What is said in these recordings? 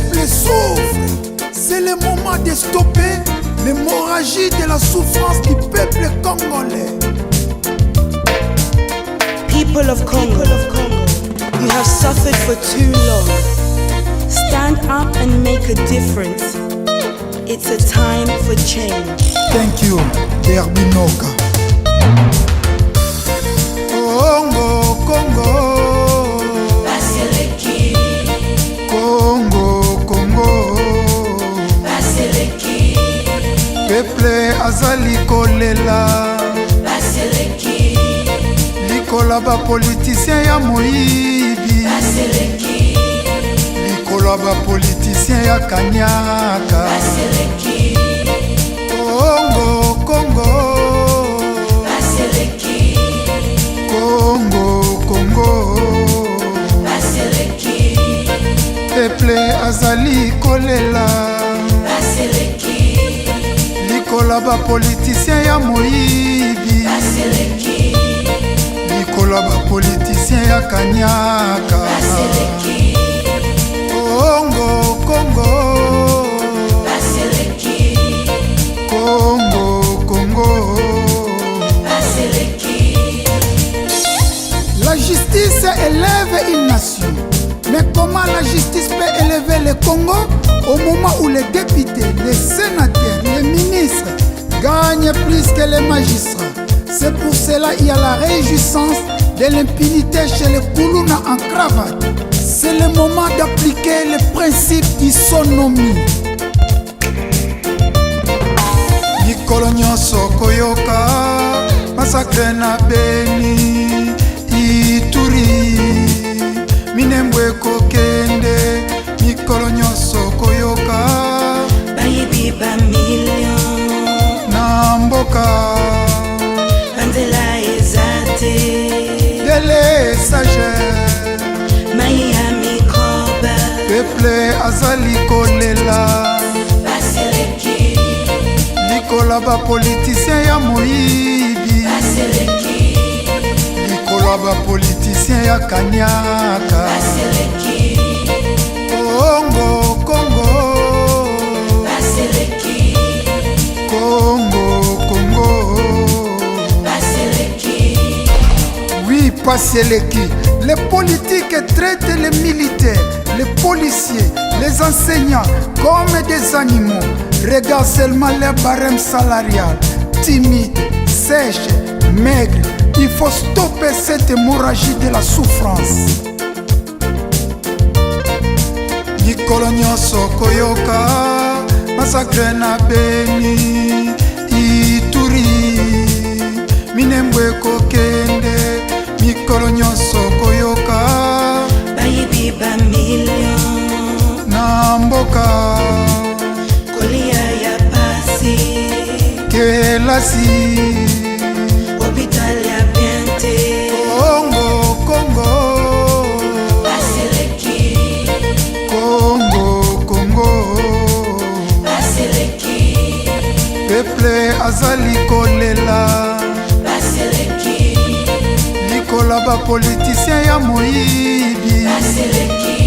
peuple souffre. C'est le moment de stopper l'hémorragie de la souffrance du peuple congolais. People of Congo, you have suffered for too long. Stand up and make a difference. It's a time for change. Thank you, Derbinoka. Congo, Congo. Congo, Congo. Peuple azali kolela. Likolo ba politicien ya moyibi. Likolo ba politicien ya kanyaka. Congo, Congo. Congo, Congo. Peuple azali kolela. Likolo ba politicien ya moyibi. Likolo ba politicien ya kanyaka. Congo, Congo. Congo, Congo. La justice élève une nation. Mais comment la justice peut élever le Congo au moment où les députés, les sénateurs, les ministres gagnent plus que les magistrats? C'est pour cela qu'il y a la réjouissance de l'impunité chez les Koulouna en cravate. C'est le moment d'appliquer le principe d'isonomie. Mikolo nyonso koyoka massacre na Beni, Ituri, Minembwe ekokende. Mikolo nyonso koyoka Bayibi bamillion na mboka. Banzela eza te. Délestage. Mai ya microbe. Peuple azali kolela. Baseleki. Likolo bapoliticien ya moyibi. Baseleki. Likolo bapoliticien ya kanyaka. Baseleki. Congo, Congo. Baseleki. Congo, Congo. Baseleki. Oui, Passeleki. Les politiques traitent les militaires, les policiers, les enseignants comme des animaux. Regarde seulement leur barème salarial. Timide, sèche, maigre. Il faut stopper cette hémorragie de la souffrance. Mikolo nyonso koyoka massacre na Beni, Ituri, Minembwe ekokende. Mikolo nyonso koyoka Bayibi bamillion na mboka. Kolia ya pasi. Kelasi. Hôpital ya bien te. Congo, Congo. Baseleki. Congo, Congo. Baseleki. Peuple azali kolela. Baseleki. Likolo bapoliticien ya moyibi. Baseleki.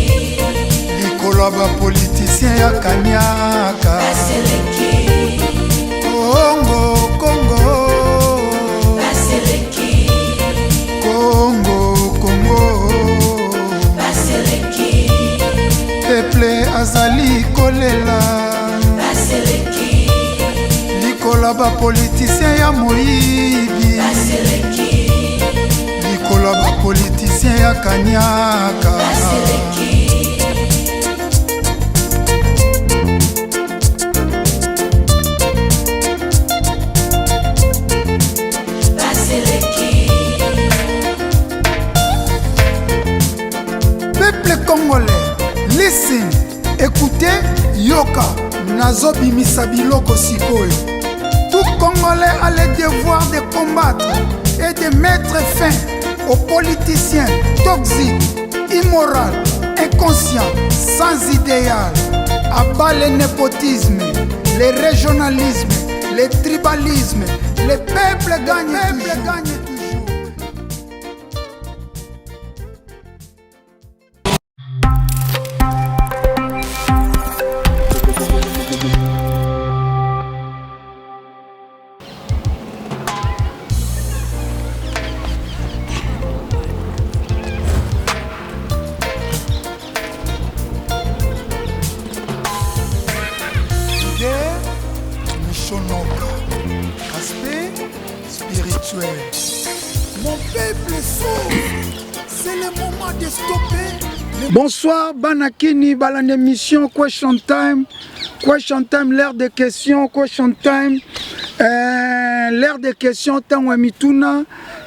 Likolo bapoliticien ya kanyaka. Baseleki. Congo, Congo. Baseleki. Congo, Congo. Baseleki. Peuple azali kolela. Baseleki. Likolo bapoliticien ya moyibi. Baseleki. Likolo bapoliticien ya kanyaka. Baseleki. Baseleki. Peuple congolais, listen, écoutez, yoka, nazobimisa biloko sikoyo. Tout Congolais a le devoir de combattre et de mettre fin aux politiciens toxiques, immoraux, inconscients, sans idéal. À bas le népotisme, le régionalisme, le tribalisme. Le peuple gagne, peuple gagne toujours. spirituel. Mon peuple souffre. C'est le moment de stopper. Bonsoir Banakini, Balan émission Question Time. Question Time, l'heure des questions. Question Time, l'heure des questions. Tango mituna.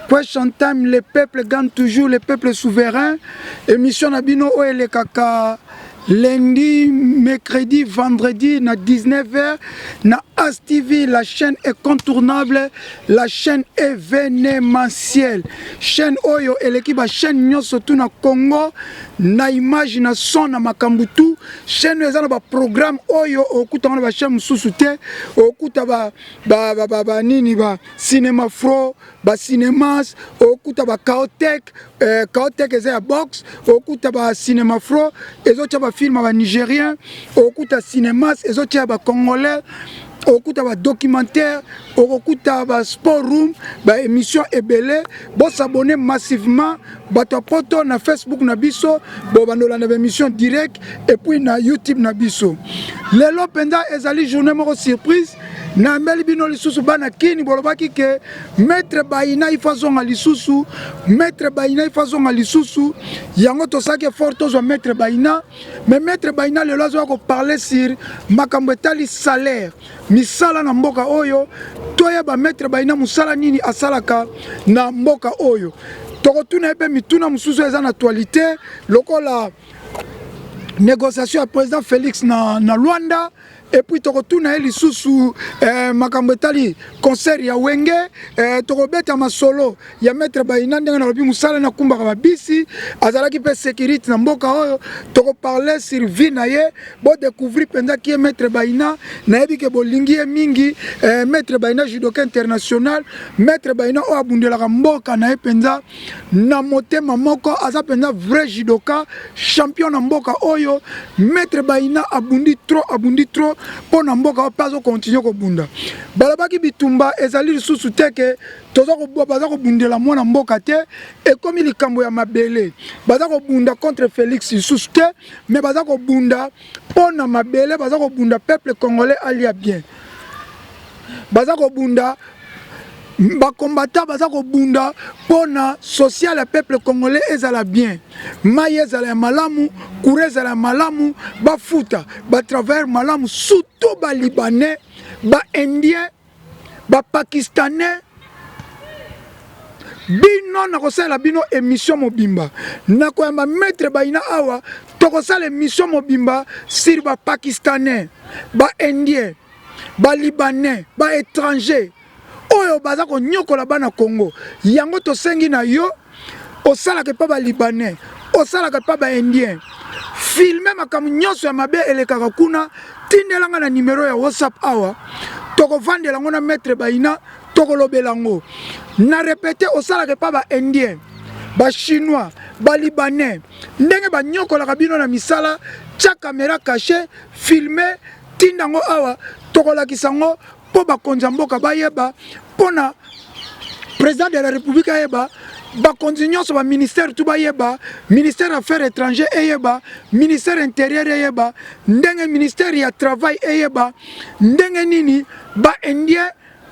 Question Time, le peuple gagne toujours, le peuple souverain. Émission na bino oyo elekaka lundi, mercredi, vendredi na 19h na As TV, la chaîne incontournable, la chaîne événementielle. Chaîne oyo eleki ba chaîne nyonso tu na Congo, na image, na son, na makambo tu. Chaîne oyo eza na ba programme oyo okutanga na ba chaîne mosusu te. Okuta ba nini, ba cinéma fro, ba cinémas, okuta ba Chaotech, Chaotech eza ya box, okuta ba cinéma fro ezotia ba film ya ba Nigérien, okuta cinémas ezotia ba Congolais, okuta ba documentaire, okokuta ba sport room, ba émission ebele. Bosabone massivement, bato ya Poto, na Facebook na biso, bobandolanda ba émission direct, et puis na YouTube na biso. Lelo mpenza ezali journée moko surprise. Nayambeli bino lisusu bana Kini. Bolobaki ke maître Bayina ifo azonga lisusu, maître Bayina ifo azonga lisusu. Yango tosalaki effort tozwa maître Bayina. Mais maître Bayina lelo azoya koparler sur makambo etali salaire, misala na mboka oyo. Toyeba maître Bayina mosala nini asalaka na mboka oyo. Tokotuna ye mpe mituna mosusu eza na actualité, lokola négociation ya président Félix na Luanda. Et puis tokotuna ye lisusu makambo etali concert ya Wenge. Tokobeta masolo ya maître Bayina. Ndenge nalobi, mosala nakumbaka babisi, azalaki mpe sécurité na mboka oyo. Tokoparler sur vie na ye, bodécouvrir mpenza ki ye maître Bayina. Nayebi ke bolingi ye mingi. Maître Bayina, judoka international, maître Bayina oyo abundelaka mboka na ye mpenza na motema moko, aza mpenza vrai judoka champion na mboka oyo. Maître Bayina abundi trop, abundi trop mpo na mboka oyo, mpe azokontinue kobunda. Balobaki bitumba ezali lisusu te ke baza kobundela mwana mboka te, ekomi likambo ya mabele. Baza kobunda contre Félix lisusu te, mais baza kobunda mpo na mabele, baza kobunda peuple congolais alia bien. Baza kobunda, bakombata baza kobunda mpo na social ya peuple congolais ezala bien, mai ezala ya malamu, courant ezala ya malamu, bafuta batravailleur malamu, surtout Balibanais, Baindien, Bapakistanais. Bino nakosalela bino émission mobimba, nakoyamba maître Bayina awa, tokosala émission mobimba sur Bapakistanais, Baindien, Balibanais, baétranger oyo baza konyokola bana Congo. Yango tosengi na yo, osalaka epa Balibanais, osalaka epa Baindien, filme makambo nyonso ya mabe elekaka kuna, tindelanga na nimero ya WhatsApp awa. Tokovandela yango na maître Bayina, tokolobela yango. Na répéter, osalaka epa Baindien, Bachinois, Balibanais, ndenge banyokolaka bino na misala, tia caméra caché, filme, tinda yango awa, tokolakisa yango mpo bakonzi ya mboka bayeba, mpona président de la République ayeba, bakonzi nyonso, baministère tu bayeba, ministère affaires étranger eyeba, ministère intérieur eyeba, ndenge ministère ya travail eyeba ndenge nini Baindien,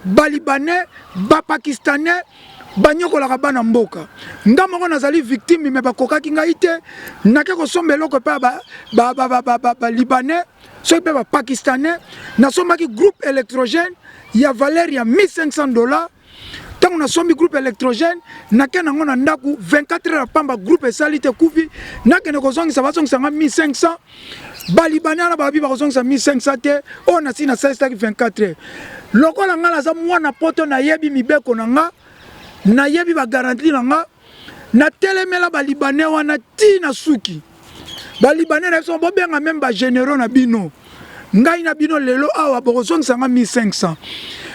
Balibanais, Bapakistanais banyokolaka bana mboka. Nga moko nazali victime, me bakokaki ngai te. Nake kosomba eloko epai Balibanais soki mpe Bapakistanais, nasombaki groupe électrogène ya valeur ya 1500 $. Ntango nasombi groupe électrogène, nake nango na ndako, 24 heures ya pamba, groupe esali te, kufi. Nakende kozongisa, bazongisa nga 1500. Balibanais wana balobi bakozongisa 1500 te, oyo nasi nasalisaki 24 heures. Lokola nga naza mwana Poto, nayebi mibeko na nga, nayebi bagarantie na nga, natelemela Balibanais wana ti na suki. Balibanais na biso, bobenga même bagénéraux na bino, ngai na bino lelo awa bokozongisa nga 1500.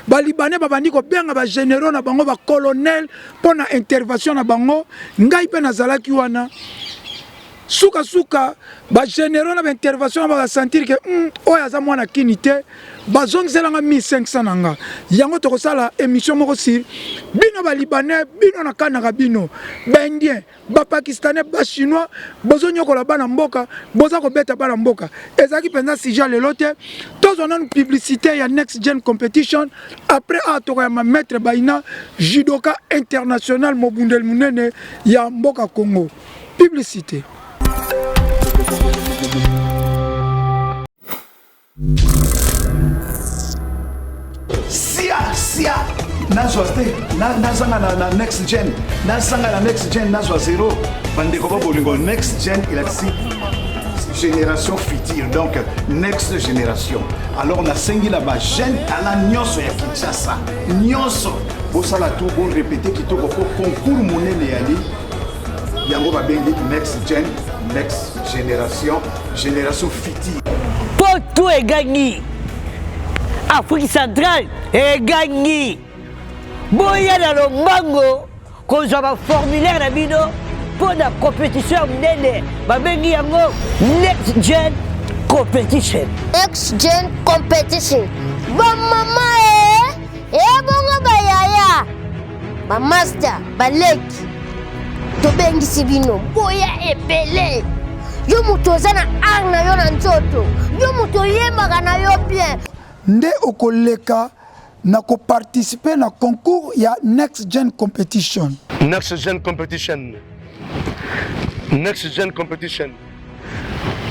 Balibanais babandi kobenga bagénéraux na bango, bacolonel, mpo na intervention na bango. Ngai mpe nazalaki wana. Suka suka ba généraux na ba intervention na ba sentir que hmm, oyo aza mwana kini te, bazongisela nga 1500 na nga. Yango tokosala émission moko sur bino ba libanais, bino na kanaka bino, ba indiens, ba pakistanais, ba chinois, bozonyokola bana mboka, boza kobeta bana mboka. Ezalaki mpenza sujet lelo te. Tozwa nanu publicité ya Next Gen Competition, après awa tokoyamba Maître Bayina, judoka international mobundeli monene ya mboka Congo. Publicité. Sia sia nazwa te nazanga na, na next gen nazanga na next gen nazwa zero bandeko ba bolingo next gen elakisi génération future donc next génération alors nasengi na ba jeune talent nyonso ya kinshasa nyonso bosala tout borepete kitoko mpo concours monene yali yango babengi next gen next génération génération future poto egangi afrique centrale egangi boya na lombango kozwa baformulaire na bino mpo na competition ya monene babengi yango next gen competition next gen competition bamama e ebongo bayaya bamasta baleki tobengisi bino boya ebele yo moto oza na art na yo na nzoto yo moto oyembaka na yo bien nde okoleka na koparticipe na concours ya next gen competition next gen competition next gen competition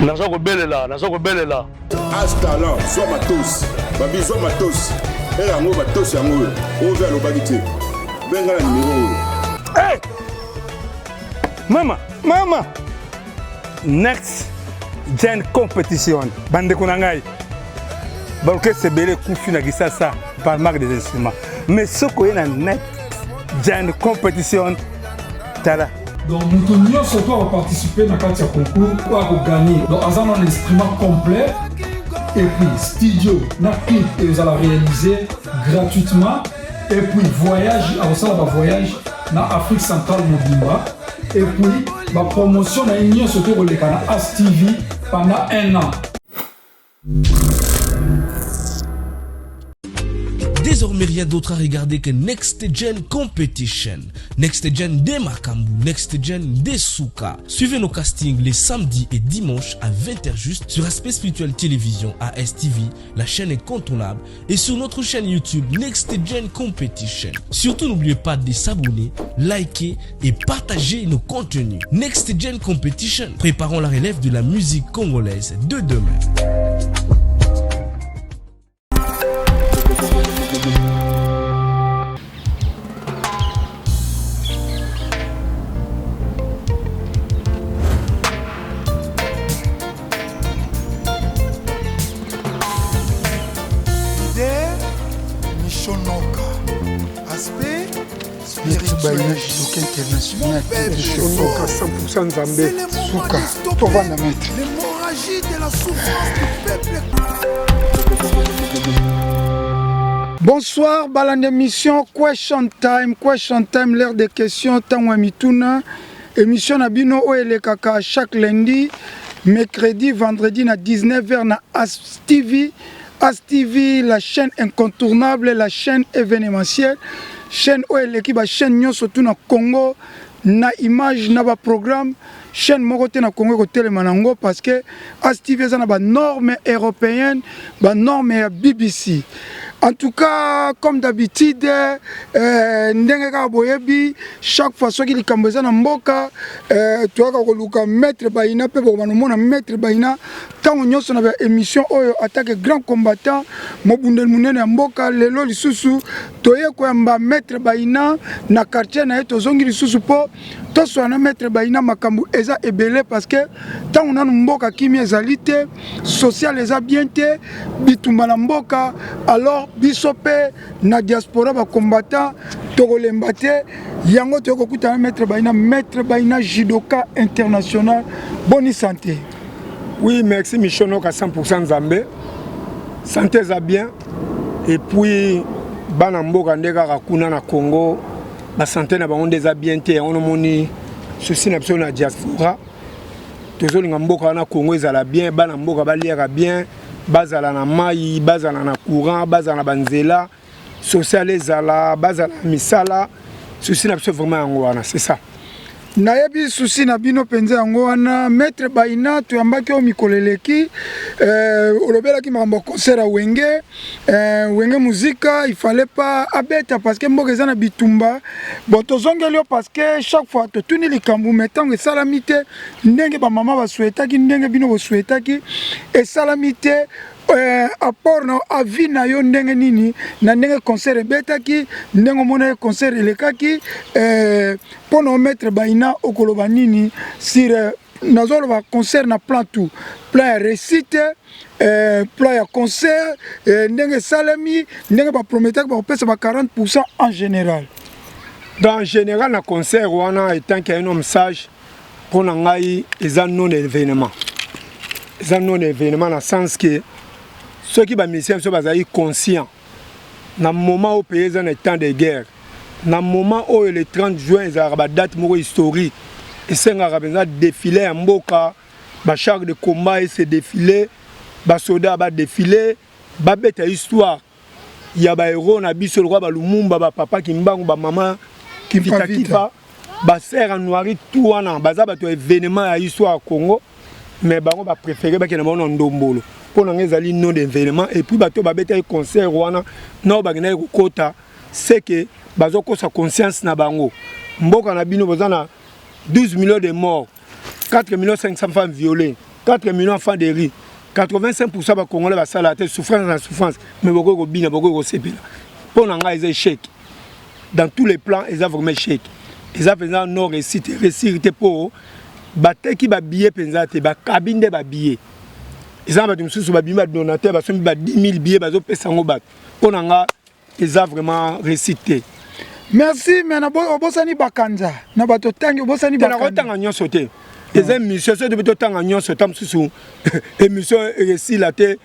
naza kobelela naza kobelela as talent zwa matos babi zwa matos ela yango matos yango oyo oyo mpe alobaki te benga na nimero oyo hey! mama mama next gen competition bandeko na ngai baorchestre ebele ekufi na kisasa par marque des instruments mais soki oye na next gen competition tala Donc moto nyonso to akoparticipe na kati ya concours oyo akoganye donc aza na instrument complet et puis studio na clip ezala réalisé gratuitement et puis voyage akosala bavoyage na afrique centrale mobimba et puis bapromotion na ye nyonso to ekoleka na as tv pendant un an Désormais, rien d'autre à regarder que Next Gen Competition. Next Gen des Makambu, Next Gen des Souka. Suivez nos castings les samedis et dimanches à 20h juste sur Aspect Spirituel Télévision ASTV, la chaîne incontournable, et sur notre chaîne YouTube Next Gen Competition. Surtout, n'oubliez pas de s'abonner, liker et partager nos contenus. Next Gen Competition, préparons la relève de la musique congolaise de demain. Mishonoka aspect spirituel judoka international Mishonoka 100% Nzambe suka tovanda maître l'hémorragie de la souffrance du peuple Bonsoir, balande émission Question Time, Question Time, l'heure des questions, tango ya mituna. Émission na bino oyo elekaka chaque lundi, mercredi, vendredi na 19h na As TV. As TV, la chaîne incontournable, la chaîne événementielle, chaîne oyo eleki ba chaîne nyonso tout na Congo na image na ba programme chaîne moko te na Congo ekotelema nango parce que As TV eza na ba normes européennes, ba normes ya BBC. En tout cas, comme d'habitude, euh, ndenge kaka boyebi, chaque fois soki likambo eza na mboka, euh, toyaka koluka maître Bayina mpe bokobanda komona maître Bayina ntango nyonso na ba émission oyo attaque grand combattant mobundeli monene ya mboka. Lelo lisusu toye koyamba maître Bayina na quartier na ye, tozongi lisusu mpo toswana maître Bayina makambo eza ebele parce que ntango nanu mboka kimia ezali te, social eza bien te, bitumba na mboka, alors biso mpe na diaspora ba combattant tokolemba te. Yango toye kokutana maître Bayina, maître Bayina judoka international. Boni santé? Oui, merci Michonoka 100% Nzambe. Santé eza bien. Et puis bana mboka nde kaka kuna na Congo ba santé na bango nde eza bien te yango nomoni souci na biso na diaspora. Tozolinga mboka wana Congo ezala bien, bana mboka baliaka bien, bazala na mai, bazala na courant, bazala na banzela, social ezala, bazala na misala. Souci na biso vraiment yango wana, c'est ça. Nayebi souci na bino mpenza yango wana. Maître Baina, toyambaki oyo mikolo eleki, olobelaki makambo ya concert ya Wenge, Wenge Muzika. Il fallait pas abeta parce que mboka eza na bitumba. Bon, tozongeli yo parce que chaque fois totuni likambo, mais ntango esalami te ndenge bamama basouhaitaki, ndenge bino bosouhaitaki, esalami te. Apport na avis na yo ndenge nini na ndenge concert ebetaki, ndenge omonaki concert elekaki, mpo na Maître Baina, okoloba nini sur nazoloba concert na plan tout, plan ya réussite, plan ya concert, ndenge esalemi, ndenge baprometaki bakopesa ba 40 en général? Donc en général, na concert wana, étant qu'un homme sage, mpo na ngai eza non événement. Eza non événement na sens que soki bamusicien biso bazali conscient na moment oyo pays eza na temps de guerre, na moment oyo le 30 juin ezalaka badate moko historique, esengaka mpenza défilé ya mboka, bachars de combat ese défilé, basoda badéfilé, babeta histoire ya bahéros na biso lokola balumumba, bapapa Kimbangu, bamama Vita, basere noiri, tout wana baza bato ya événement ya histoire ya Congo. Mais bango bapréféré bakende bango na ndombolo. Mpo na ngai ezali non d'événement. Et puis bato babetaki concert wana nao bakendaki kokota, c'est que bazokosa conscience na bango. Mboka na bino boza na 12 millions de morts, 4 millions 500 femmes violées, 4 millions enfants de rue, 85 bacongolais basala te, souffrance na souffrance, mais bokoki kobina, bokoki kosepela. Mpo na ngai eza échec dans tous les plans, eza vraiment échec, eza mpenza non réussite, réussir te, mpo bateki babillet mpenza te, bakabi nde babillet. Eza na bato mosusu babimi badonateur, basombi ba 10 000 billet, bazopesa yango bato. Mpo na nga eza vraiment réussite te. Merci, mais obosani bakanza na bato otangi, obosani. Nakotanga nyonso te, eza émission. So tobi totanga nyonso, ta mosusu émission esila te,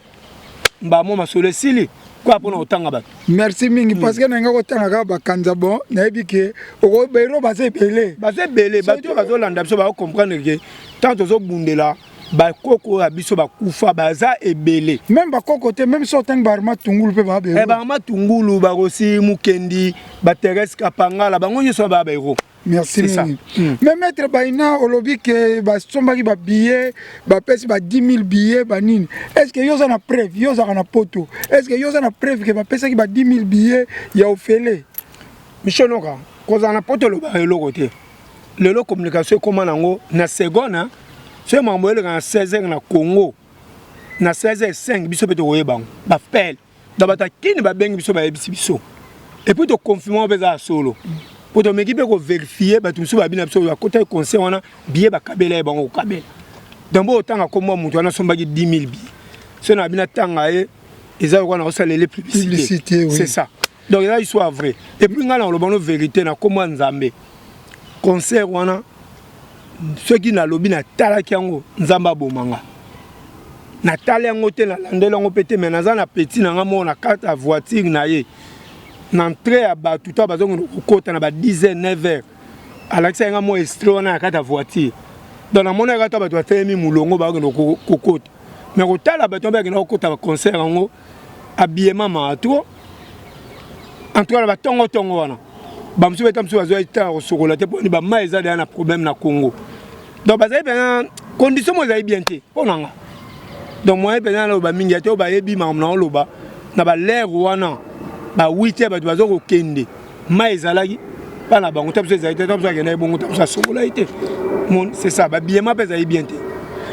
mbamo masolo esili kwa mpona kotanga bato. Merci mingi, parce que nalinga kotanga kaka bakanza. Bon, nayebi ke bero baza ebele. Baza ebele. Bato oyo bazolanda biso bakocomprendre ke tant tozobundela bakoko ya biso bakufa, baza ebele. Même bakoko te, même so otangi baarma tungulu mpe baa. Baarma tungulu, barosi Mukendi, baThérèse Kapangala, bango nyonso baa bahéros. Merci mingi. Mais maître Baina, olobi ke basombaki babillet, bapesi ba 10 000 billets banini. Est ce que yo oza na preuve? Yo ozalaka na poto, est ce que yo oza na preuve ke bapesaki ba 10 000 billets ya ofele? Michel Noka, kozala na poto elobaka eloko te. Lelo communication ekóma nango na seconde. Soki makambo eleka na 16 heures na Congo, na 16 heures 5 biso mpe tokoyeba yango. Bapele donc bato akini babengi biso, bayebisi biso, et puis toconfirme mpe eza ya solo, po tomeki mpe kovérifier. Bato mosusu babi na biso bakotaki concert wana, billet bakabela ye bango kokabela. Donc bo otanga kombo ya moto wana asombaki 10 000 billet, so na bino atanga ye, eza lokola na kosalela publicité, c'est ça. Donc eza histoire vrai. Et puis ngai na koloba no vérité na kombo ya Nzambe, concert wana, soki nalobi natalaki yango, Nzambe abomanga. Natali yango te, nalandeli yango mpe te, mais naza na petit na nga moko na kati ya voiture na ye, na entrée ya bato to bazongenda kokota na ba 10 heures, 9 heures, alakisaki nga mwa extrait wana na kati ya voiture. Donc namonaki ata bato batelemi molongo bakokende kokota, mais kotala bato wana bakenda kokota baconcert yango, habillement maa trop. En tout cas, na batongotongo wana, bamosusu beta mosusu bazwa ntango kosokola te, mponi bamai eza deya na problème na Congo. Donc bazali mpenza condition mo ezali bien te mpo na nga. Donc moyen mpenza naloba mingi ya te, oyo bayebi makambo na oloba na balere wana, ba 8 heures, bato baza kokende, mai ezalaki mpa na bango ta biso ezali te, ta biso akendaki bongo, ta biso asokolaki te. C'est ça, babillement mpe ezali bien te.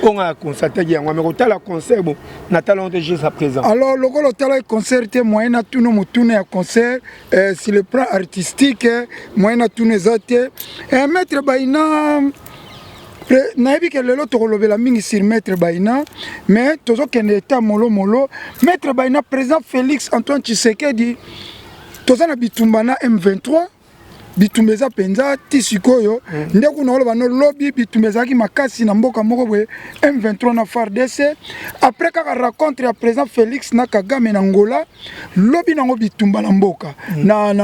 Oyo nga naconstataki yango, mais kotala concert, bon, natala yango te jusqu'à présent. Alors lokola otalaki concert te, moyen natuna motuna ya concert, sur le plan artistique, moyen natuna eza te. Maître Baina, nayebi ke lelo tokolobela mingi sur maître Baina, mais tozokende eta molomolo. Maître Baina, président Félix Antoine Tshisekedi, toza na bitumba na M23. Bitumba eza mpenza ti sikoyo. Nde kuna oloba no lobi bitumba ezalaki makasi na mboka moko boye, M23 na FARDC. Après kaka rencontre ya président Félix na Kagame na Angola, lobi nango bitumba na mboka. Na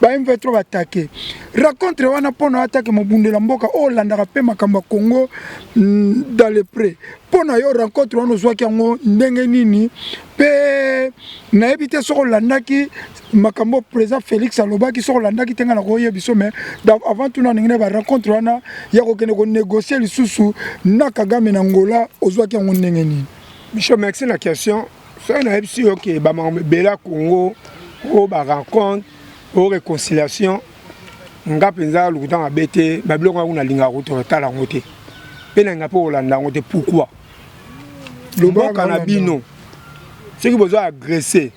ba M23 batake. Rencontre wana mpona atake mobundela mboka oyo olandaka mpe makambo ya Congo dans le près. Mpo na yo, rencontre wana ozwaki yango ndenge nini? Mpe nayebi te soki olandaki makambo président Félix alobaki. Soki olandaki te, ngai nakoyebi biso. Mais avant tout, na ndenge na barencontre wana ya kokende konégocier lisusu na Kagame na Angola, ozwaki yango ndenge nini? Michel, merci na question. Soki nayebisi yo ke bamakambo ebele ya Congo oyo, barencontre oyo, réconciliation, nga mpenza lokuta mabe te, babiloko yango nalingaka kotala yango te, mpe nalinga mpe kolanda yango te. Pourquoi? Mboka na bino, soki boza agressé,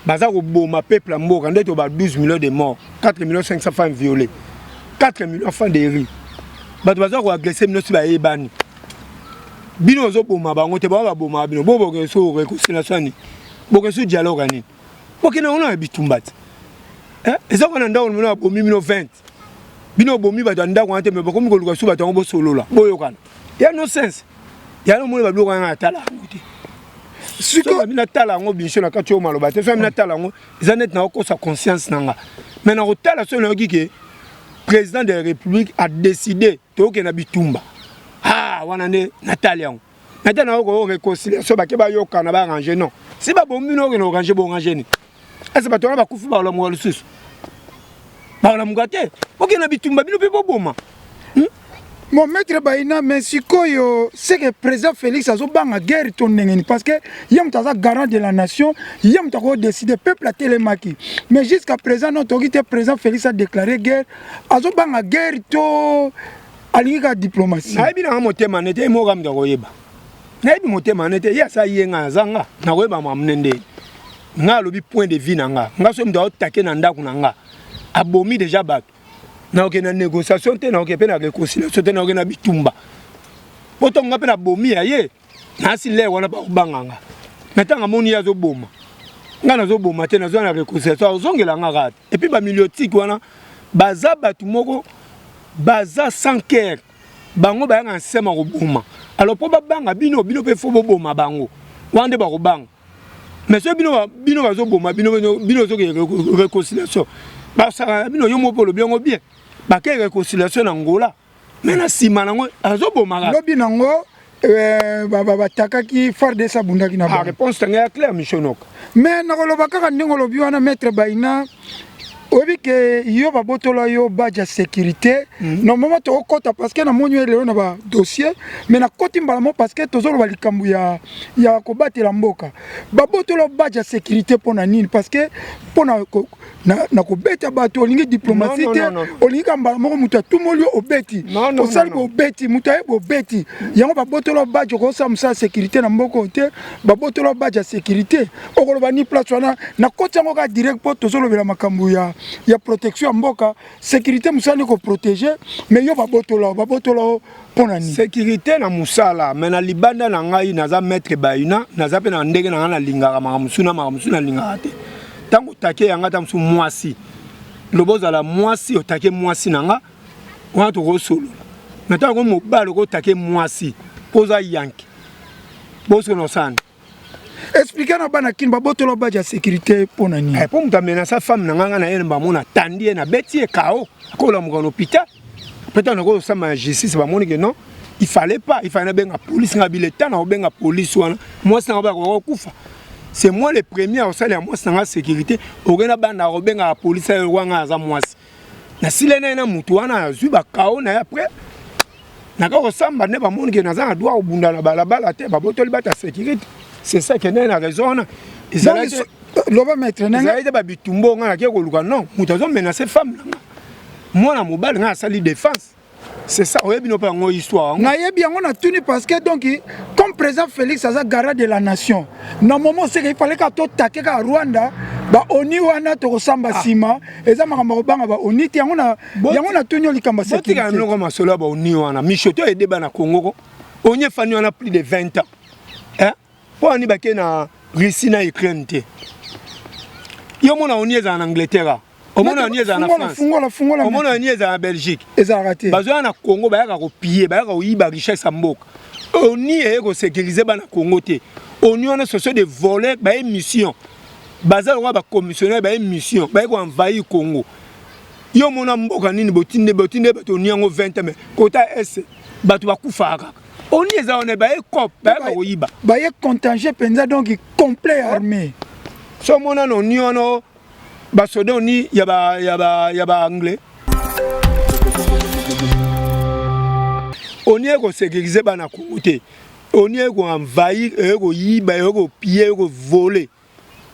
baza koboma peuple ya mboka nde to ba 12 millions de morts, 4 millions 500 femmes violées, 4 millions enfants de rue. Bato baza koagresser bino, si bayebani, bino ozoboma bango te, bango babomaka bino. Bo bokende so réconciliation nini? Bokende so dialogue ya nini? Bokende yango na bitumba te. Eza kaka na ndako bino babomi bino 20, bino obomi bato ya ndako wana te, me bakomi koluka so bato yango bosolola, boyokana. Ya no sense ya no moni babiloko wana, natala yango te. Soki natala yango biso na kati oyo maloba te, soki natala yango eza neti nakokosa conscience na nga. Mais nakotala soki nayoki ke président de la République a décidé tokokende na bitumba, ah, wana nde natali yango. Natala nayoka oyo réconciliation, bake bayokana, baarranger. Non, si babomi bino, okende orange, borange nini? Ese bato wana bakufi, bakolamuka lisusu? Bakolamuka te. Okende na bitumba, bino mpe boboma. Bon, maître Baina, mais sikoyo c'est que président Félix azobanga guerre to ndenge nini? Parce que ye moto aza garant de la nation, ye moto akodécider. Peuple atelemaki, mais jusqu'à présent non, tokoki te. Président Félix a déclaré guerre, azobanga guerre to alingi kaka diplomatie? Nayebi nanga motema nete ye moko moto akoyeba. Nayebi motema nete ye asa ye, nga naza nga nakoyeba makambo ne nde nga alobi point de vue na nga. Nga soki moto aotake na ndako na nga, abomi déjà bato, nakoke na négociation te, nakoke mpe na réconciliation te, nakoke na bitumba. Po ntongo nga mpe nabomi ya ye, nasi lere wana bakobanga nga. Me ntango amoni ye azoboma nga, nazoboma te, nazwa na réconciliation, azongela nga kaka te. Et puis bamiliotique wana baza bato moko baza sans cœur. Bango bayanga nsema koboma. Alors mpo babanga bino, bino mpe fo boboma bango, wana nde bakobanga. Mais soki bino, bino bazoboma bino, bino ozoke réconciliation, basaka na bino. Yo moko mpe olobi yango bien, bake réconciliation na Angola, mais na nsima nango azobomaka. Lobi nango batakaki, FARDC abundaki na bango. Réponse tanga ya clair, Michonoka. Mais nakoloba kaka ndenge olobi wana, maître Baina, oyebi ke yo babotola yo badge ya sécurité. Normalement tokokɔta parce que namoni yo lelo na badossier, mais nakɔti mbala moko parce que tozoloba likambo ya kobatela mboka. Babotola badge ya sécurité mpo na nini? Parce que mpo na kobeta bato, olingi diplomatie te, olingi ka mbala moko moto atumoli yo, obeti, osali bobeti moto aye bobeti yango. Babotola badge, okosala mosala sécurité na mboka oyo te. Babotola badge ya sécurité, okoloba ni place wana? Nakoti yango kaka direct mpo tozolobela makambo ya protection ya mboka, sécurité, mosala nde koprotéger. Mais yo babotola o mpo na nini? Sécurité na mosala, mais na libanda na ngai naza maître Bayuna, naza mpe na ndenge na ngai, nalingaka makambo mosusu na makambo mosusu nalingaka te. Ntango otake yanga, ata mosusu mwasi, loba ozala mwasi, otake mwasi na nga, wana tokosolola. Mais ntango mobali okotake mwasi mpo oza yanke, bosolo osana. Explique na bana Kini, babotola badge ya sécurité mpo na nini? Mpo moto amenacer femme na ngai, ngai na ye bamona, tandi ye, nabeti ye kao, akolamuka na hôpital. Peut-être nakosamba na justice, bamoni ke non, il fallait pas, il fallait nabenga police. Nga bile ta na kobenga police wana, mwasi na nga bakokufa. C'est moi le premier akosala ya mwasi na nga sécurité. Okenda banda akobengaka police ayo wanga, aza mwasi nasile na ye na mutu wana, azwi bakao na ye. Après naka kosamba nde bamoni ke naza na droit kobunda na balabala te. Babotoli bata sécurité, c'est ça ke nde na raison wana. Ezalaki loba, maître. Ezalaki te babitumba nga nake koluka. Non, moto azomenacer femme na nga, mwana mobali, nga asali défense, c'est ça. Oyebi no mpe yango histoire yango. Nayebi yango, natuni parce que donc comme président Félix aza garant de la nation, na moment seke il fallait kaka totake kaka Rwanda, baoni wana tokosamba nsima. Eza makambo ya kobanga baoni te. Yango na yango natuni yo likambo ya botikala sécurité. Biloko masolo ya baoni wana, micho to edeba na Congo ko oni efandi wana plus de 20 ans, hein? Mpo ani bake na Russie na Ukraine te? Yo mona oni ezala na Angleterre. Omona ONU ezala na France. Fungola, fungola. Omona ONU ezala na Belgique. Ezalaka te. Bazoya na Congo bayaka kopiller, bayaka koyiba richesse ya mboka. ONU eye kosécuriser bana Congo te. ONU wana ce sont des voleurs, baye mission. Baza lokola ba commissionnaire baye mission, baye ko envahir Congo. Yo mona mboka nini botinde botinde bato ONU yango 20 mais kota est bato bakufaka kaka. ONU eza wana baye cop, bayaka koyiba. Baye contingent penza donc complet armé. So mona na ONU wana basoda ONU ya ba ya ba ya ba anglais. ONU ekosécuriser bana Congo te. ONU ekoenvahir, ekoyiba, ekopiller, ekovoler.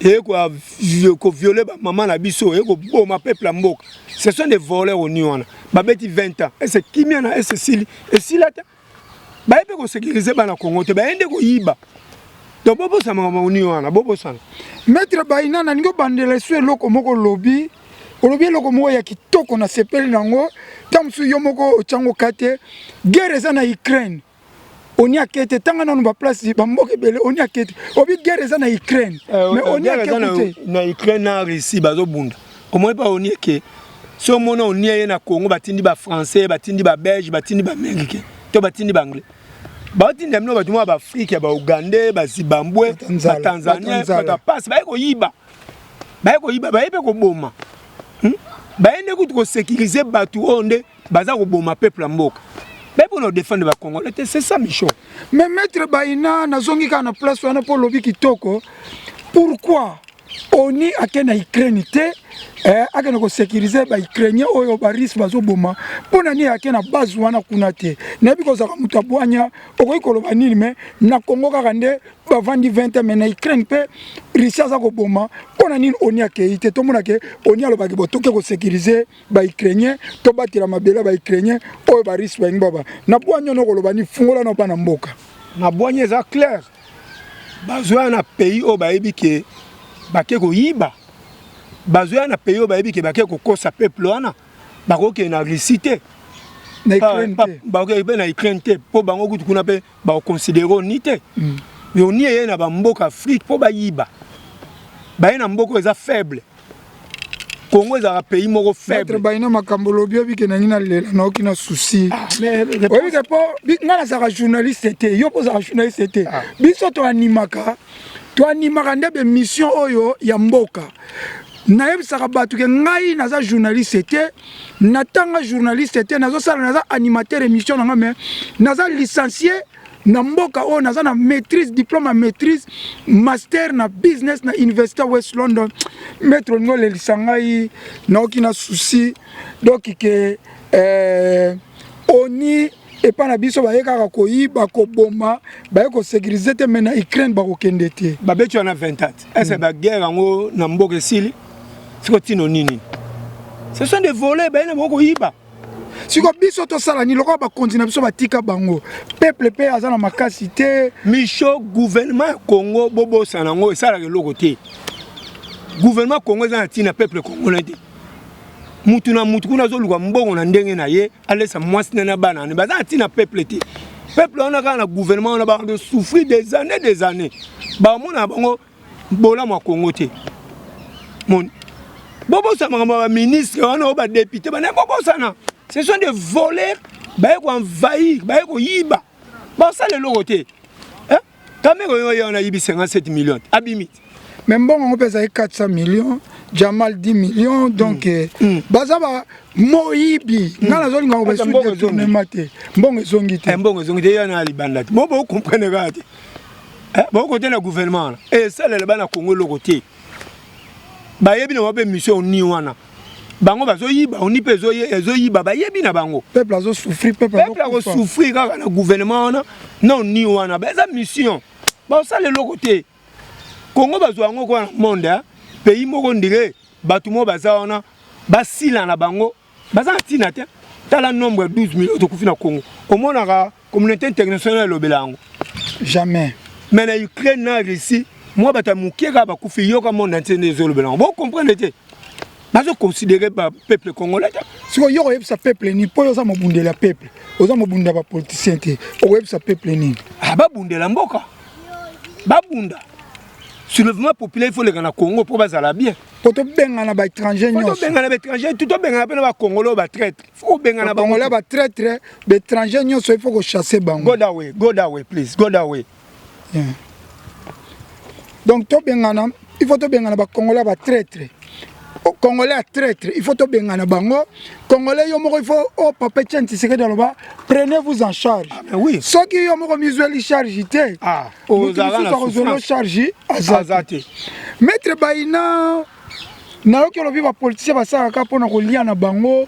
Ekoviole bamama na biso, ekoboma peuple ya mboka. Ce sont des voleurs ONU wana. Babeti 20 ans. Ese kimia na ese esili, esila te. Baye mpe kosécuriser bana Congo te, baye nde koyiba. Donc bobosana makambo ONU wana, bobosana. Maître Bayina, nalingi obandela esu eloko moko olobi. Olobi eloko moko ya kitoko na sepeli nango. Ntango mosusu yo moko otyango ka te. Guerre eza na Ukraine. ONU akete tanga nanu ba place ba mboka ebele ONU akete. Obi guerre eza na Ukraine. Mais ONU akete te. Na Ukraine na Russie bazobunda. Omoni pa ONU eke. So mona ONU ye na Congo batindi ba français, batindi ba belge, batindi ba américain, to batindi ba anglais. Batinda bino bato mwa ba Afrique ya ba Ougandais, ba Zimbabwe, ba Tanzanie, ba passe baye koyiba. Baye koyiba, baye pe koboma. Baye nde kutu kosécuriser bato oyo nde baza koboma peuple ya mboka. Baye mpona kodefendre ba Congolais te, c'est ça Micho. Mais maître Bayina, nazongi kaka na place wana mpo olobi kitoko. Pourquoi ONU ake na Ukraine te, akende kosécuriser ba Ukrainien oyo ba Russe bazoboma? Mpo na nini ake na base wana kuna te? Nayebi kozalaka moto abwanya, okoki koloba nini, mais na Congo kaka nde bavandi 20 ans, mais na Ukraine mpe Russie aza koboma. Mpo na nini ONU akei te? Tomona ke ONU alobaki bo toke kosécuriser ba Ukrainien, tobatela mabele ba Ukrainien oyo ba Russe balingi baba. Na bwanya ono koloba ni fungola na bana mboka. Na bwanya eza clair. Bazoya na pays oyo bayebi ke bake koyiba. Bazoya na pays oyo bayebi ke bake kokosa peuple wana. Bakokende na Russie te. Na Ukraine te. Bakokende pe na Ukraine te po bango kutu kuna pe bakoconsidere ONU te. Mais ONU eye na ba mboka Afrique po bayiba. Baye na mboka eza faible. Congo ezalaka pays moko faible. Maître Bayina, makambo lobi oyebi ke nangi nalela, naoki na souci. Oyebi ke po nga nazalaka journaliste te, yo mpo ozalaka journaliste te. Biso toanimaka, toanimaka nde be mission oyo ya mboka. Nayebisaka bato ke ngai naza journaliste te, natanga journaliste te, nazosala, naza animateur émission na nga, mais naza licencié na mboka oyo, naza na maîtrise, diplôme ya maîtrise, master na business na université West London. Maître, olingi olelisa ngai, naoki na souci. Donc ke ONU epai na biso baye kaka koyiba, koboma, baye kosécuriser te, mais na Ukraine bakokende te. Babeti wana 20 ans, est-ce baguerre yango na mboka esili? Siko tino nini? Ce sont des voleurs, baye na bango koyiba. Siko biso tosala nini lokola bakonzi na biso batika bango, peuple mpe aza na makasi te? Micho, gouvernement ya Congo bobosana yango, esalaka eloko te. Gouvernement Congo eza na ntina peuple congolais te. Mutu na mutu kuna azoluka mbongo na ndenge na ye, alesa mwasi na bana na baza na ntina peuple te. Peuple wana kaka na gouvernement wana bando souffrir des années des années, bamona bango bolamu ya Congo te. Moni bobosana makambo ya baministre wana oyo badepute bana, bobosana, ce sont des voleurs, baye koenvahir, baye koyiba, basala eloko te. Kamerhe oyo ye wana ayibi 57 millions, abimi. Mais mbongo yango mpe ezali 400 millions, Jamal 10 millions, donc baza ba moyibi. Nga nazolinga ngo Ata mbongo basu détournement te, mbongo ezongi te. Mbongo ezongi te, ye wana ya libanda te. Bo bocomprendre kaka te. Bokote na gouvernement wana esalela bana Congo eloko te. Bayebi na bango mpe mission ONU wana, bango bazoyiba, ONU mpe ezoyiba, bayebi na bango. Peuple azosouffrir, peuple peuple akosouffrir kaka na gouvernement wana na ONU wana, baza mission, basala eloko te. Congo bazwa yango kwa na monde, pays moko ndire bato moko baza wana basila na bango, baza na ntina te. Tala nombre ya 12 millions tokufi na Congo, omonaka communauté internationale elobela yango? Jamais. Mais na Ukraine na Russie, mwa bato ya moke kaka bakufi, yoka monde entier nde ezolobela yango. Bocomprendre te, bazoconsidere bapeuple congolais te. Sikoyo yo koyebisa peuple nini? Mpo yo oza mobundeli ya peuple, oza mobundeli ya bapoliticien te, okoyebisa peuple nini? Ah, babundela mboka, babunda. Soulèvement populaire il faut leka na Congo mpo bazala bien. Po tobengana ba étranger nyonso. Tobengana ba étranger tout tobengana mpe na ba congolais oyo ba traître. Faut kobengana bango. Congolais ba traître, ba étranger nyonso il faut ko chasser bango. Go that way, go that way please, go that way. Yeah. Donc tobengana, il faut tobengana ba congolais ba traître. Congolais ya traître, il faut tobengana bango. Congolais yo moko il faut oh papa Etienne Tshisekedi aloba, prenez-vous en charge. Ah, mais oui. Soki yo moko mizweli charge te. Ah, moto mosusu akozwela charge aza te. Maître Bayina nayoki olobi ba politiciens basalaka mpo na kolia na bango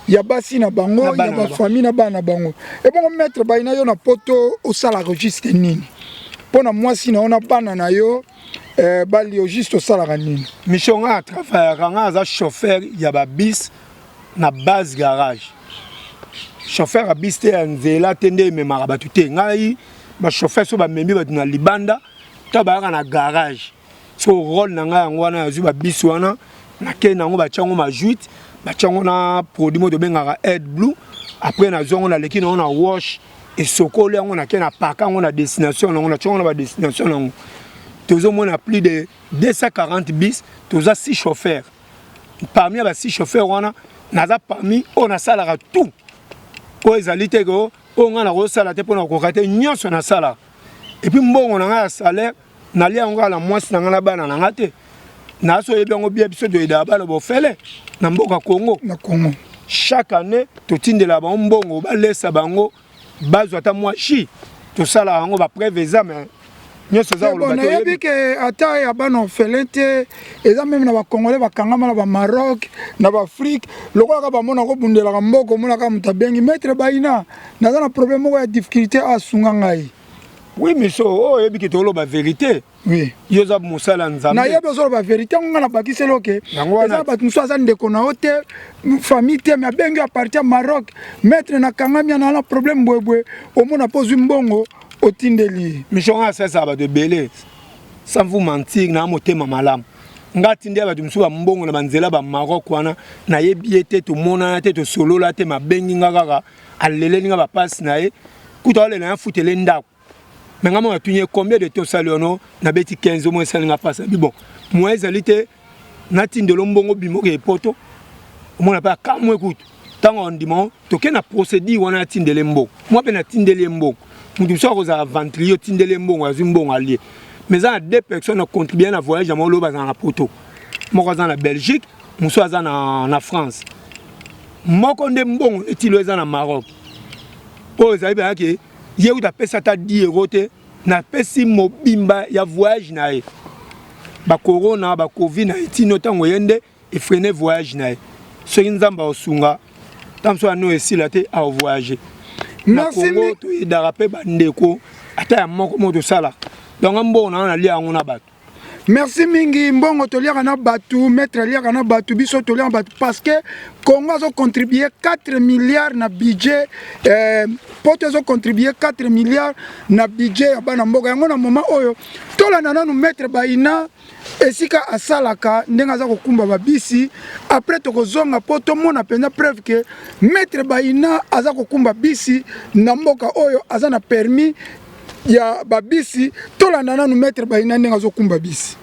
ya basi na bango ya bafamille na bana na bango. Ebongo maître Bayina yo na poto osalaka juste nini mpo na mwasi na yo na bana na yo? Eh, balio juste osalaka nini? Mission nga atravaillaka nga aza chauffeur ya ba bus na base garage. Chauffeur ya bus te ya nzela te nde ememaka bato te. Ngai ba chauffeur so bamemi bato na libanda to bayaka na garage. So rôle na ngai yango wana nazwi ba bus wana nakei na yango batya yango majuite batya yango na produit moko tobengaka aide blue après nazwi yango naleki na yango na wash esokoli yango nake na paka yango na destination nango natya yango na badestination nango tozomona plus de 240 bis toza 6 chauffeurs parmi ya ba 6 chauffeurs wana naza parmi oyo nasalaka tout oyo ezali te ke oyo ngai nakosala te mpo nakoka te nyonso nasalaka epuis mbongo na ngai ya salaire nalia yango kaka na mwasi na ngai na bana na ngai te naso oyebi yango bien biso toyedaka bana bofele na mboka Congo na Congo chaque année totindela bango mbongo balesa bango bazwa ata mwa jus tosala yango ba preuve eza mais nyonso eza koloba te nayebi ke ata ya bana orphelin te eza meme na bacongolais bakangama na bamaroc na baafrike lokola kaka bamona kobundelaka mboka omonaka moto abengi maître bayina naza na problème moko ya difficulté asunga ngai oui miso oyo oyebi ke toloba verité Oui. Yo oza mosala Nzambe. Nayebi ozoloba verité yango nga nabakiseli oke. Eza bato mosusu aza ndeko na yo te, famille te, mais abengi yo à partir ya Maroc. Maître nakangami na na problème boye boye, omona mpo ozwi mbongo otindeli ye. Mission nga asalisaka bato ebele sans vous mentir na motema malamu. Nga atindeli bato mosusu bambongo na banzela ba Maroc wana, nayebi ye te, tomonana te, tosolola te, mabengi nga kaka aleleli nga bapasi na ye, kutu aolela ye afutele ndako. Mais nga moko natuni ye combien de temps osali wana nabeti 15 omoi esali nga mpasi abi bon moyen ezali te natindelo mbongo bima okeye poto omona mpe akamwe kutu ntango andima toke na procédure wana atindele mbongo mwa mpe natindeli ye mbongo moto mosusu akozala aventurier otindeli ye mbongo azwi mbongo alie mais eza na deux personnes na contribue na voyage ya moko bazala na poto moko aza na belgique mosusu aza na, na france moko nde mbongo etilo eza na maroc oyo ezali bayaki ye kutu apesi ata 10 euro te napesi mobimba ya voyage na ye bacorona bacovid na etino ntango ye nde efrene voyage na ye soki nzambe akosunga ntango mosusu ano esila te akovoyage na congo toyedaka mpe bandeko ata ya moko moko tosalaka donc mbongo na nga nalia yango na bato Merci mingi mbongo toliaka na batu maître aliaka na batu biso toliaka batu parce que Congo azo contribuer 4 milliards na budget eh, poto ezo contribuer 4 milliards na budget ya bana mboka yango na moment oyo tolanda nanu maître Bayina esika asalaka ndenge aza kokumba babisi après tokozonga mpo tomona mpenza preuve ke maître Bayina aza kokumba bisi na mboka oyo aza na permis ya babisi tolanda nanu maître bayina ndenge azokumba bisi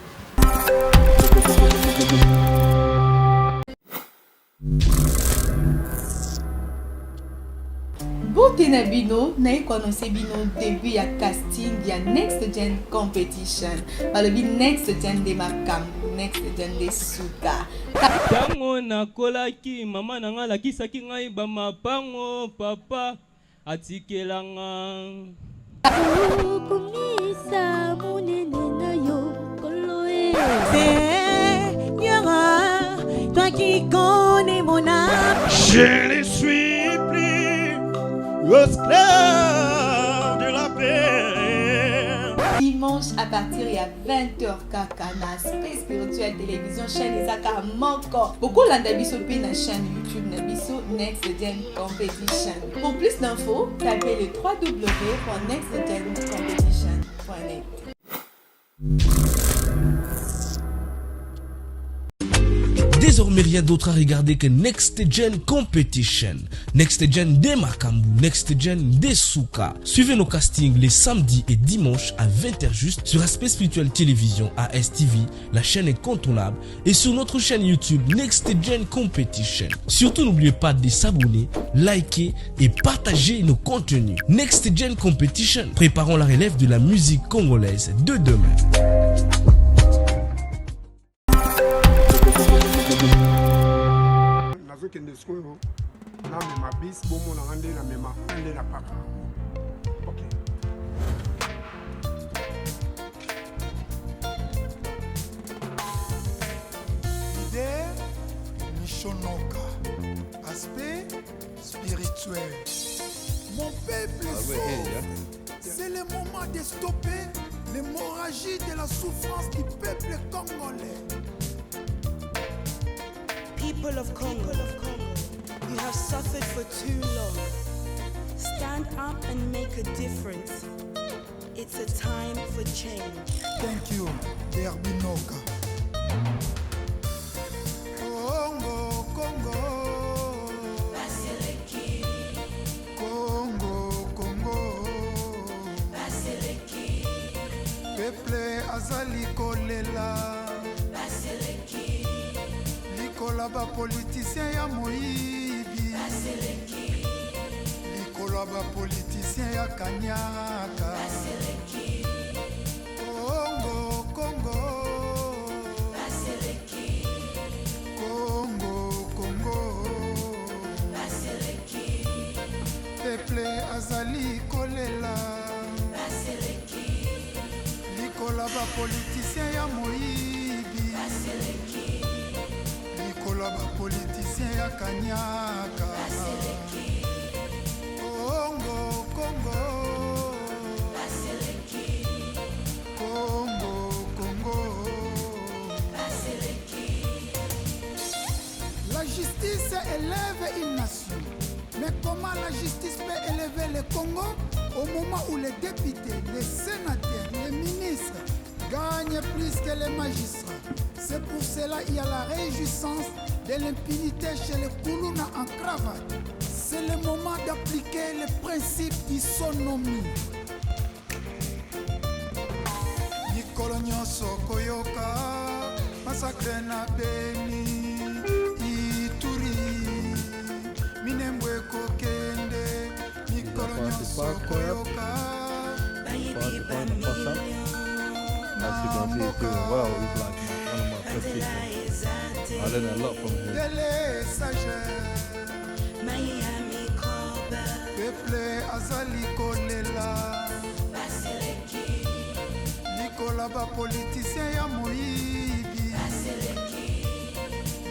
Mbote na bino, naye ko annoncer bino debut ya casting ya Next Gen Competition. Balobi Next Gen nde makambo, Next Gen nde suka. Tango nakolaki, mama na ngai alakisaki ngai ba mapango papa. Atikela nga. Okumisa monene na yo nkolo e. Seigneur, toi qui connais mon âme. Je ne suis plus esclave de la paix. Dimanche à partir ya 20h kaka na Space Spirituel Télévision chaîne eza kaka moko. Bokolanda biso pe na chaîne YouTube na biso Next Gen Competition. Pour plus d'infos, tapez le www.nextgencompetition.net. désormais rien d'autre à regarder que Next Gen Competition. Next Gen de Makambu, Next Gen de Souka. Suivez nos castings les samedis et dimanches à 20h juste sur Aspect Spirituel Télévision ASTV, la chaîne incontournable, et sur notre chaîne YouTube Next Gen Competition. Surtout n'oubliez pas de s'abonner, liker et partager nos contenus. Next Gen Competition, préparons la relève de la musique congolaise de demain. nazokende sikoyo namema bis bomonanga nde namema nde napaka ok. Leader Mishonoka, aspect spirituel. Mon peuple Ah ouais, souffre. hey, yeah. C'est le moment de stopper l'hémorragie de la souffrance du peuple congolais. People of Congo, you have suffered for too long. Stand up and make a difference. It's a time for change. Thank you, Derbinoka. Congo, Congo. Congo, Congo. Peuple azali kolela. Likola ba politicien ya moyibi. Likolo ya ba politicien ya kanyaka. Congo, Congo. Congo, Congo. Peuple azali kolela. Likola ba politicien ya moyibi. Likolo ya ba politicien ya kanyaka. Congo, Congo. Congo, Congo. La justice élève une nation. Mais comment la justice peut élever le Congo au moment où les députés, les sénateurs, les ministres gagnent plus que les magistrats? C'est pour cela qu'il y a la réjouissance de l'impunité chez les Koulouna en cravate. C'est le moment d'appliquer le principe d'isonomie. Mikolo nyonso koyoka massacre na Beni, Ituri, Minembwe ekokende mikolo nyonso koyoka. As you can see, he's doing well. He's like one of my best teachers. I learned a lot from him. Télésage peuple azali kolela likola bapoliticien ya moyibi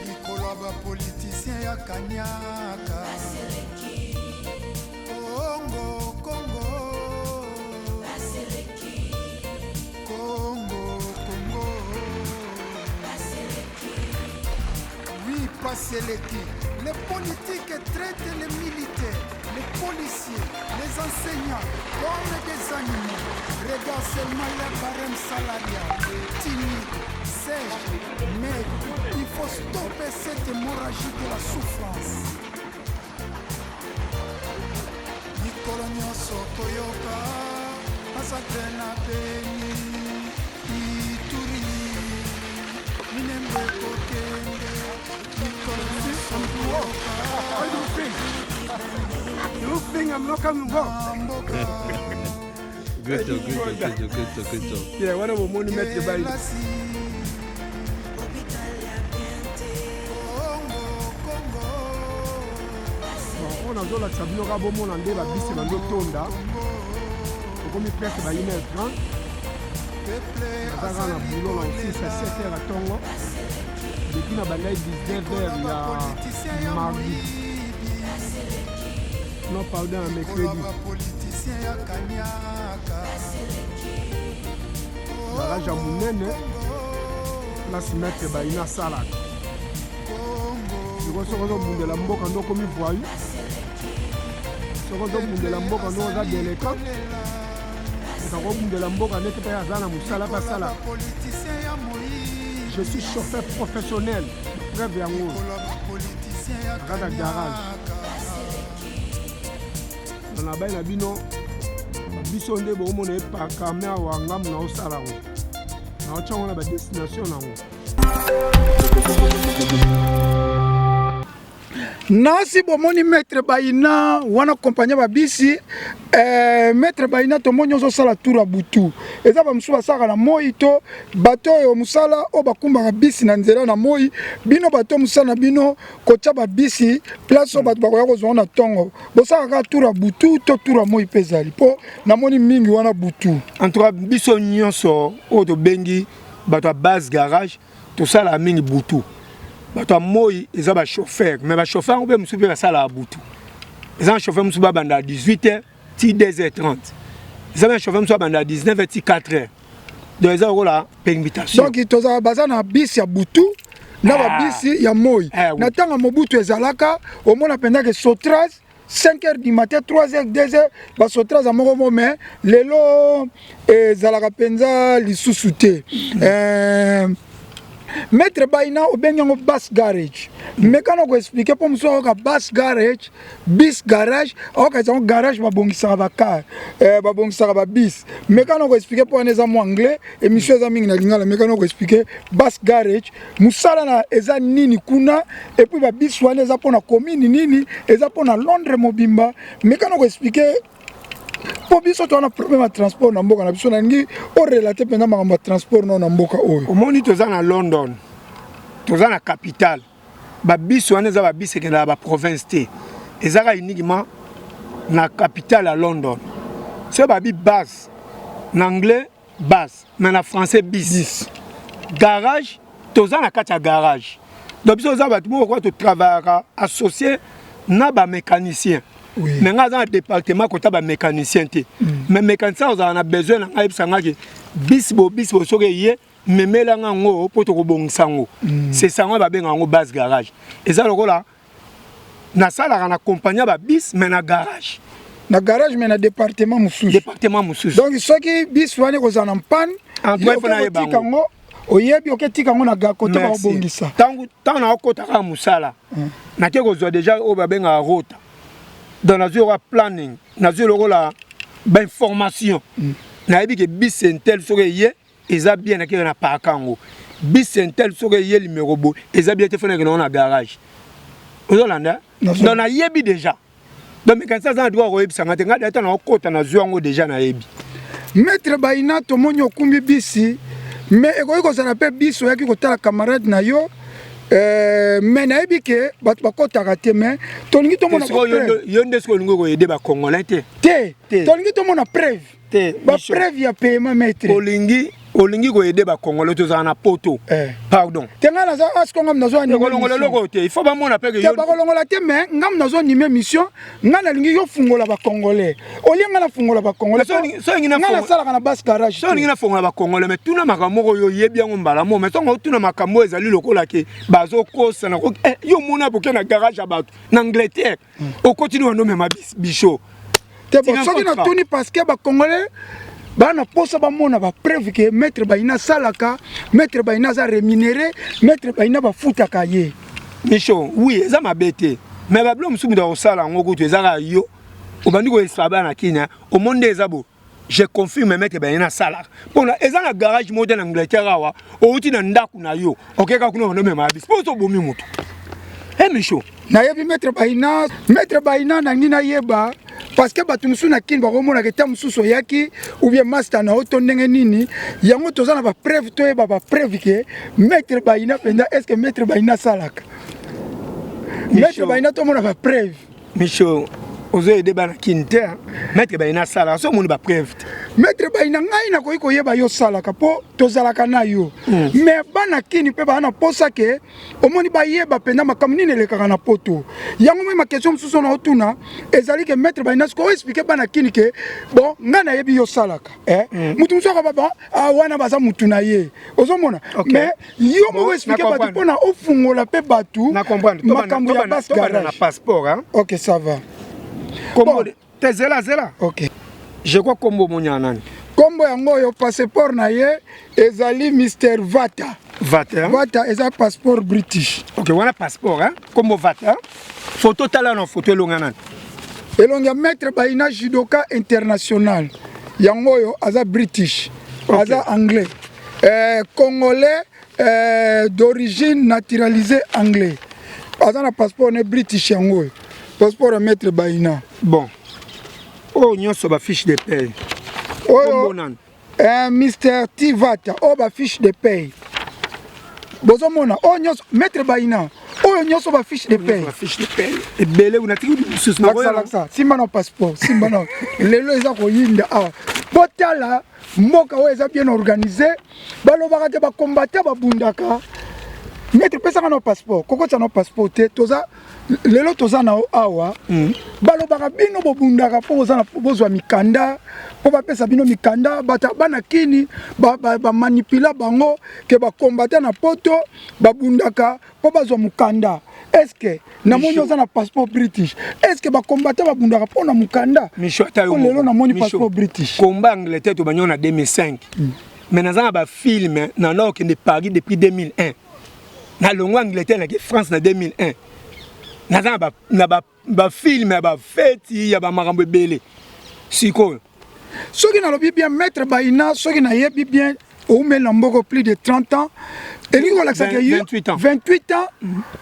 likolo ya bapoliticien ya kanyaka. Congo, Congo. Congo, Congo. Oui, Passeleki. Les politiques traitent les militaires, les policiers, les enseignants comme des animaux. Regarde seulement leur barème salarial. Timide, sèche, mais il faut stopper cette hémorragie de la souffrance. Mikolo nyonso koyoka massacre na Beni, Ituri, Minembwe ekokende mikolo nyonso koyoka. What do you think? You think I'm not coming home? Good job, good job, good job, good job, good job. Yeah, wana bomoni maître Bayi. Bon, oyo nazolakisa bino kaka bomona nde babisi bandotonda okomi presque ba 1h30 naza kaka na boulot na osisa 7 heures ya ntongo depuis na bandai 19 heures ya mardi, non pardon, ya mercredi. Politicien ya kanyaka. Garage ya monene place maître Bayina asalaka sikoyo. Soki ozobundela mboka nde okomi voyou, soki ozobundela mboka nde oza délinquant, oza kobundela mboka ndeti mpe aza na mosala mpe asalaka. Politicien ya moyibi. Je suis chauffeur professionnel. Preuve yango. Kaka garage. Na bai na bino biso nde bokomona epakame awa ngambo na osala yango naotya yango na badestination na yango. Nasi bomoni maître Bayina wana compagnie ba bisi eh, maître Bayina tomoni ozosala tour ya butu eza ba mosusu basalaka na moi to bato oyo mosala oyo bakumbaka bisi na nzela na moi bino bato mosala na bino kotya ba bisi place oyo bato bakoya kozwa na ntongo bosalaka kaka tour ya butu to tour ya moi mpe ezali mpo namoni mingi wana butu. En tout cas biso nyonso oyo tobengi bato ya base garage tosalaka mingi butu. Bato ya moi eza ba chauffeur, mais ba chauffeur yango mpe mosusu mpe basalaka butu. Eza na chauffeur mosusu babanda ya 18h ti 2h30, eza na chauffeur mosusu babanda ya 19h ti 4h. Donc eza lokola permutation. Donc tozala baza na bus ya butu na ba bus ya moi. Na ntango ya Mobutu ezalaka omona mpenza ke Sotras 5 heures du matin, 3 heures, 2 heures, basotraza moko mo, mais lelo ezalaka mpenza lisusu te. Maître Bayina obengi yango bus garage, mekana koexplike mpo mosusu ayoka bus garage, bis garage, ayoka yango garage babongisaka bacar, babongisaka babis. Mekana koexplike mpo wana eza mwa anglais, émission eza mingi na lingala. Mekana koexplike bus garage mosala na eza nini kuna, et puis babis wana eza mpona commune nini, eza mpona Londres mobimba. Mekana koexplike mpo biso toza na problème ya transport na mboka na biso. Nalingi orelate mpenza makambo ya transport nao na mboka oyo. Omoni, toza na London, toza na capitale. Babisi wana eza babisi ekendaka baprovince te, ezaka uniquement na capitale ya London. Soki babi base na anglais base, mais na français bis. Garage, toza na kati ya garage. Donc biso oza bato moko kwa totravaillaka associé na bamécanicien. Oui. Mais ngai aza na département kota bamécanicien te. Mais mécanicien ozala na besoin na ngai, ayebisa ngai ke bis bo bis bo soki eye, memelanga yango mpo tokobongisa yango. C'est ça yango babenga yango base garage. Eza lokola nasalaka na compagnie ya babis, mais na garage. Na garage, mais na département mosusu. Département mosusu. Donc soki bis wana ekozala na panne, En tout cas, il faut nayeba oketika yango, oyebi oketika yango na kote bakobongisa. Ntango naokota kaka mosala, nake kozwa déjà oyo babengaka rota. Donc nazwi lokola planning, nazwi lokola bainformation. Nayebi ke bis intel soki eye eza bien, nakeke na parka yango. Bis intel soki eye numero boye eza bien te, fo nakende yango na garage. Ozolanda? Donc nayebi déjà. Donc mécanicien aza na droit koyebisa nga te. Ngai data naokota, nazwi yango déjà, nayebi. Maître Bayina, tomoni okumbi bisi, mais ekoki kozala mpe bisi oyaki kotala camarade na yo, mais nayebi ke bato bakɔtaka te, mais tolingi tomona. Yo nde soki olingi koyede bacongolais te. Te, tolingi tomona preuve. Te. Bapreuve ya paiement, maître. Olingi koyede bacongolais, tozala na poto, pardon. Te, ngai naza asko ngam nazo Ekolongola eloko te, il faut bamona mpe. Te, bakolongola te, mais ngam nazo anime mission. Ngai nalingi yo fungola bacongolais, olie ngai nafungola bacongolais. Ngai nasalaka na base garage. So olingi nafongola bacongolais, mais tuna makambo moko oyo oyebi yango mbala mo. Mais ntongo otuna makambo oyo ezali lokola ke bazokosana, yo mona boke na garage ya bato na Angleterre, okotini wana omema bisho. Te, bon, soki natuni parce que bacongolais baa na posa bamona bapreuve ke maître Bayina asalaka, maître Bayina aza rémunéré, maître Bayina bafutaka ye. Micho, oui, eza mabe te, mais babilo mosusu moto akosala yango kutu eza kaka yo obandi koyesa bana kina. Omoni nde eza bo je confirme, maître Bayina asalaka mpona eza na garage moko te na Angleterre awa. Outi na ndako na yo, okeka kuna bando omema bisi mpo obomi motu e Micho. Nayebi maître Bayina. Maître Bayina, nangi nayeba parce que bato mosusu na Kini bakomonaka eta mosusu oyaki ou bien master na yo to ndenge nini yango. Toza na bapreuve, toyeba bapreuve ke maître Bayina mpenza, est ce que maître Bayina asalaka? Maître Bayina, tomona bapreuve. Micho, ozoyede bana Kini te. Maître Bayina asalaka so omoni bapreuve te. Maître Bayina, ngai nakoki koyeba yo osalaka mpo tozalaka na yo, mais bana Kini mpe baa na posa ke omoni bayeba mpenza makambo nini elekaka na poto yango. Moi maquestion mosusu na otuna ezali ke maître Bayina, sikoyo oexplike bana Kini ke bon, ngai nayebi yo osalaka, eh? Mutu mosusu akoba bon, ah, wana baza mutu na ye, ozomona. Mais yo moko explike bato mpona ofungola mpe bato makambo ya bas garage. Na passeport, hein? Ok, ça va. Kombo te, zela zela. Ok. Je crois kombo omoni ya nani? Kombo yango oyo, passeport na ye ezali Mr Vata. Vata. Vata eza passeport british. Ok, wana passeport hein? Kombo Vata. Photo tala na photo elonga nani? Elongi ya maître Bayina judoka international. Yango oyo aza british. Okay. Aza anglais. Euh, congolais euh, d'origine naturalisé anglais. Aza na passeport ne british yango oyo. Passeport ya maître Bayina. Bon. Oyo nyonso ba fiche de paie. Oyo Eh, Mister Tivata, oyo ba fiche de paie. Bozomona oyo nyonso maître Bayina, oyo nyonso ba fiche de paie. Ba fiche de paie. Ebele una tiki mususu na lakisa lakisa. Simba na passeport, simba na. Lelo eza koyinda awa. Botala mboka oyo eza bien organisé, balobaka te ba combattant babundaka. Maître pesaka na passeport, kokotisa na passeport te, toza lelo toza na awa mm. balobaka bino bobundaka mpo bozwa mikanda mpo bapesa bino mikanda bata bana kini bamanipula ba, ba bango ke bakombata na poto babundaka mpo bazwa mokanda estce namoni oza na passeport british estce bakombata babundaka mpo na mokanda lelo namoni passeport british komba angleterre tobandi na 2005 mm. mais naza na bafilme nanda okende paris depuis 2001 nalongwa angleterre nake france na 2001 naza na bafilme ya bafeti ya bamakambo ebele sikoyo soki nalobi bien maître baina soki nayebi bien oumeli na mboko plus de 30 ans elingi kolakisa ke yo 28 ans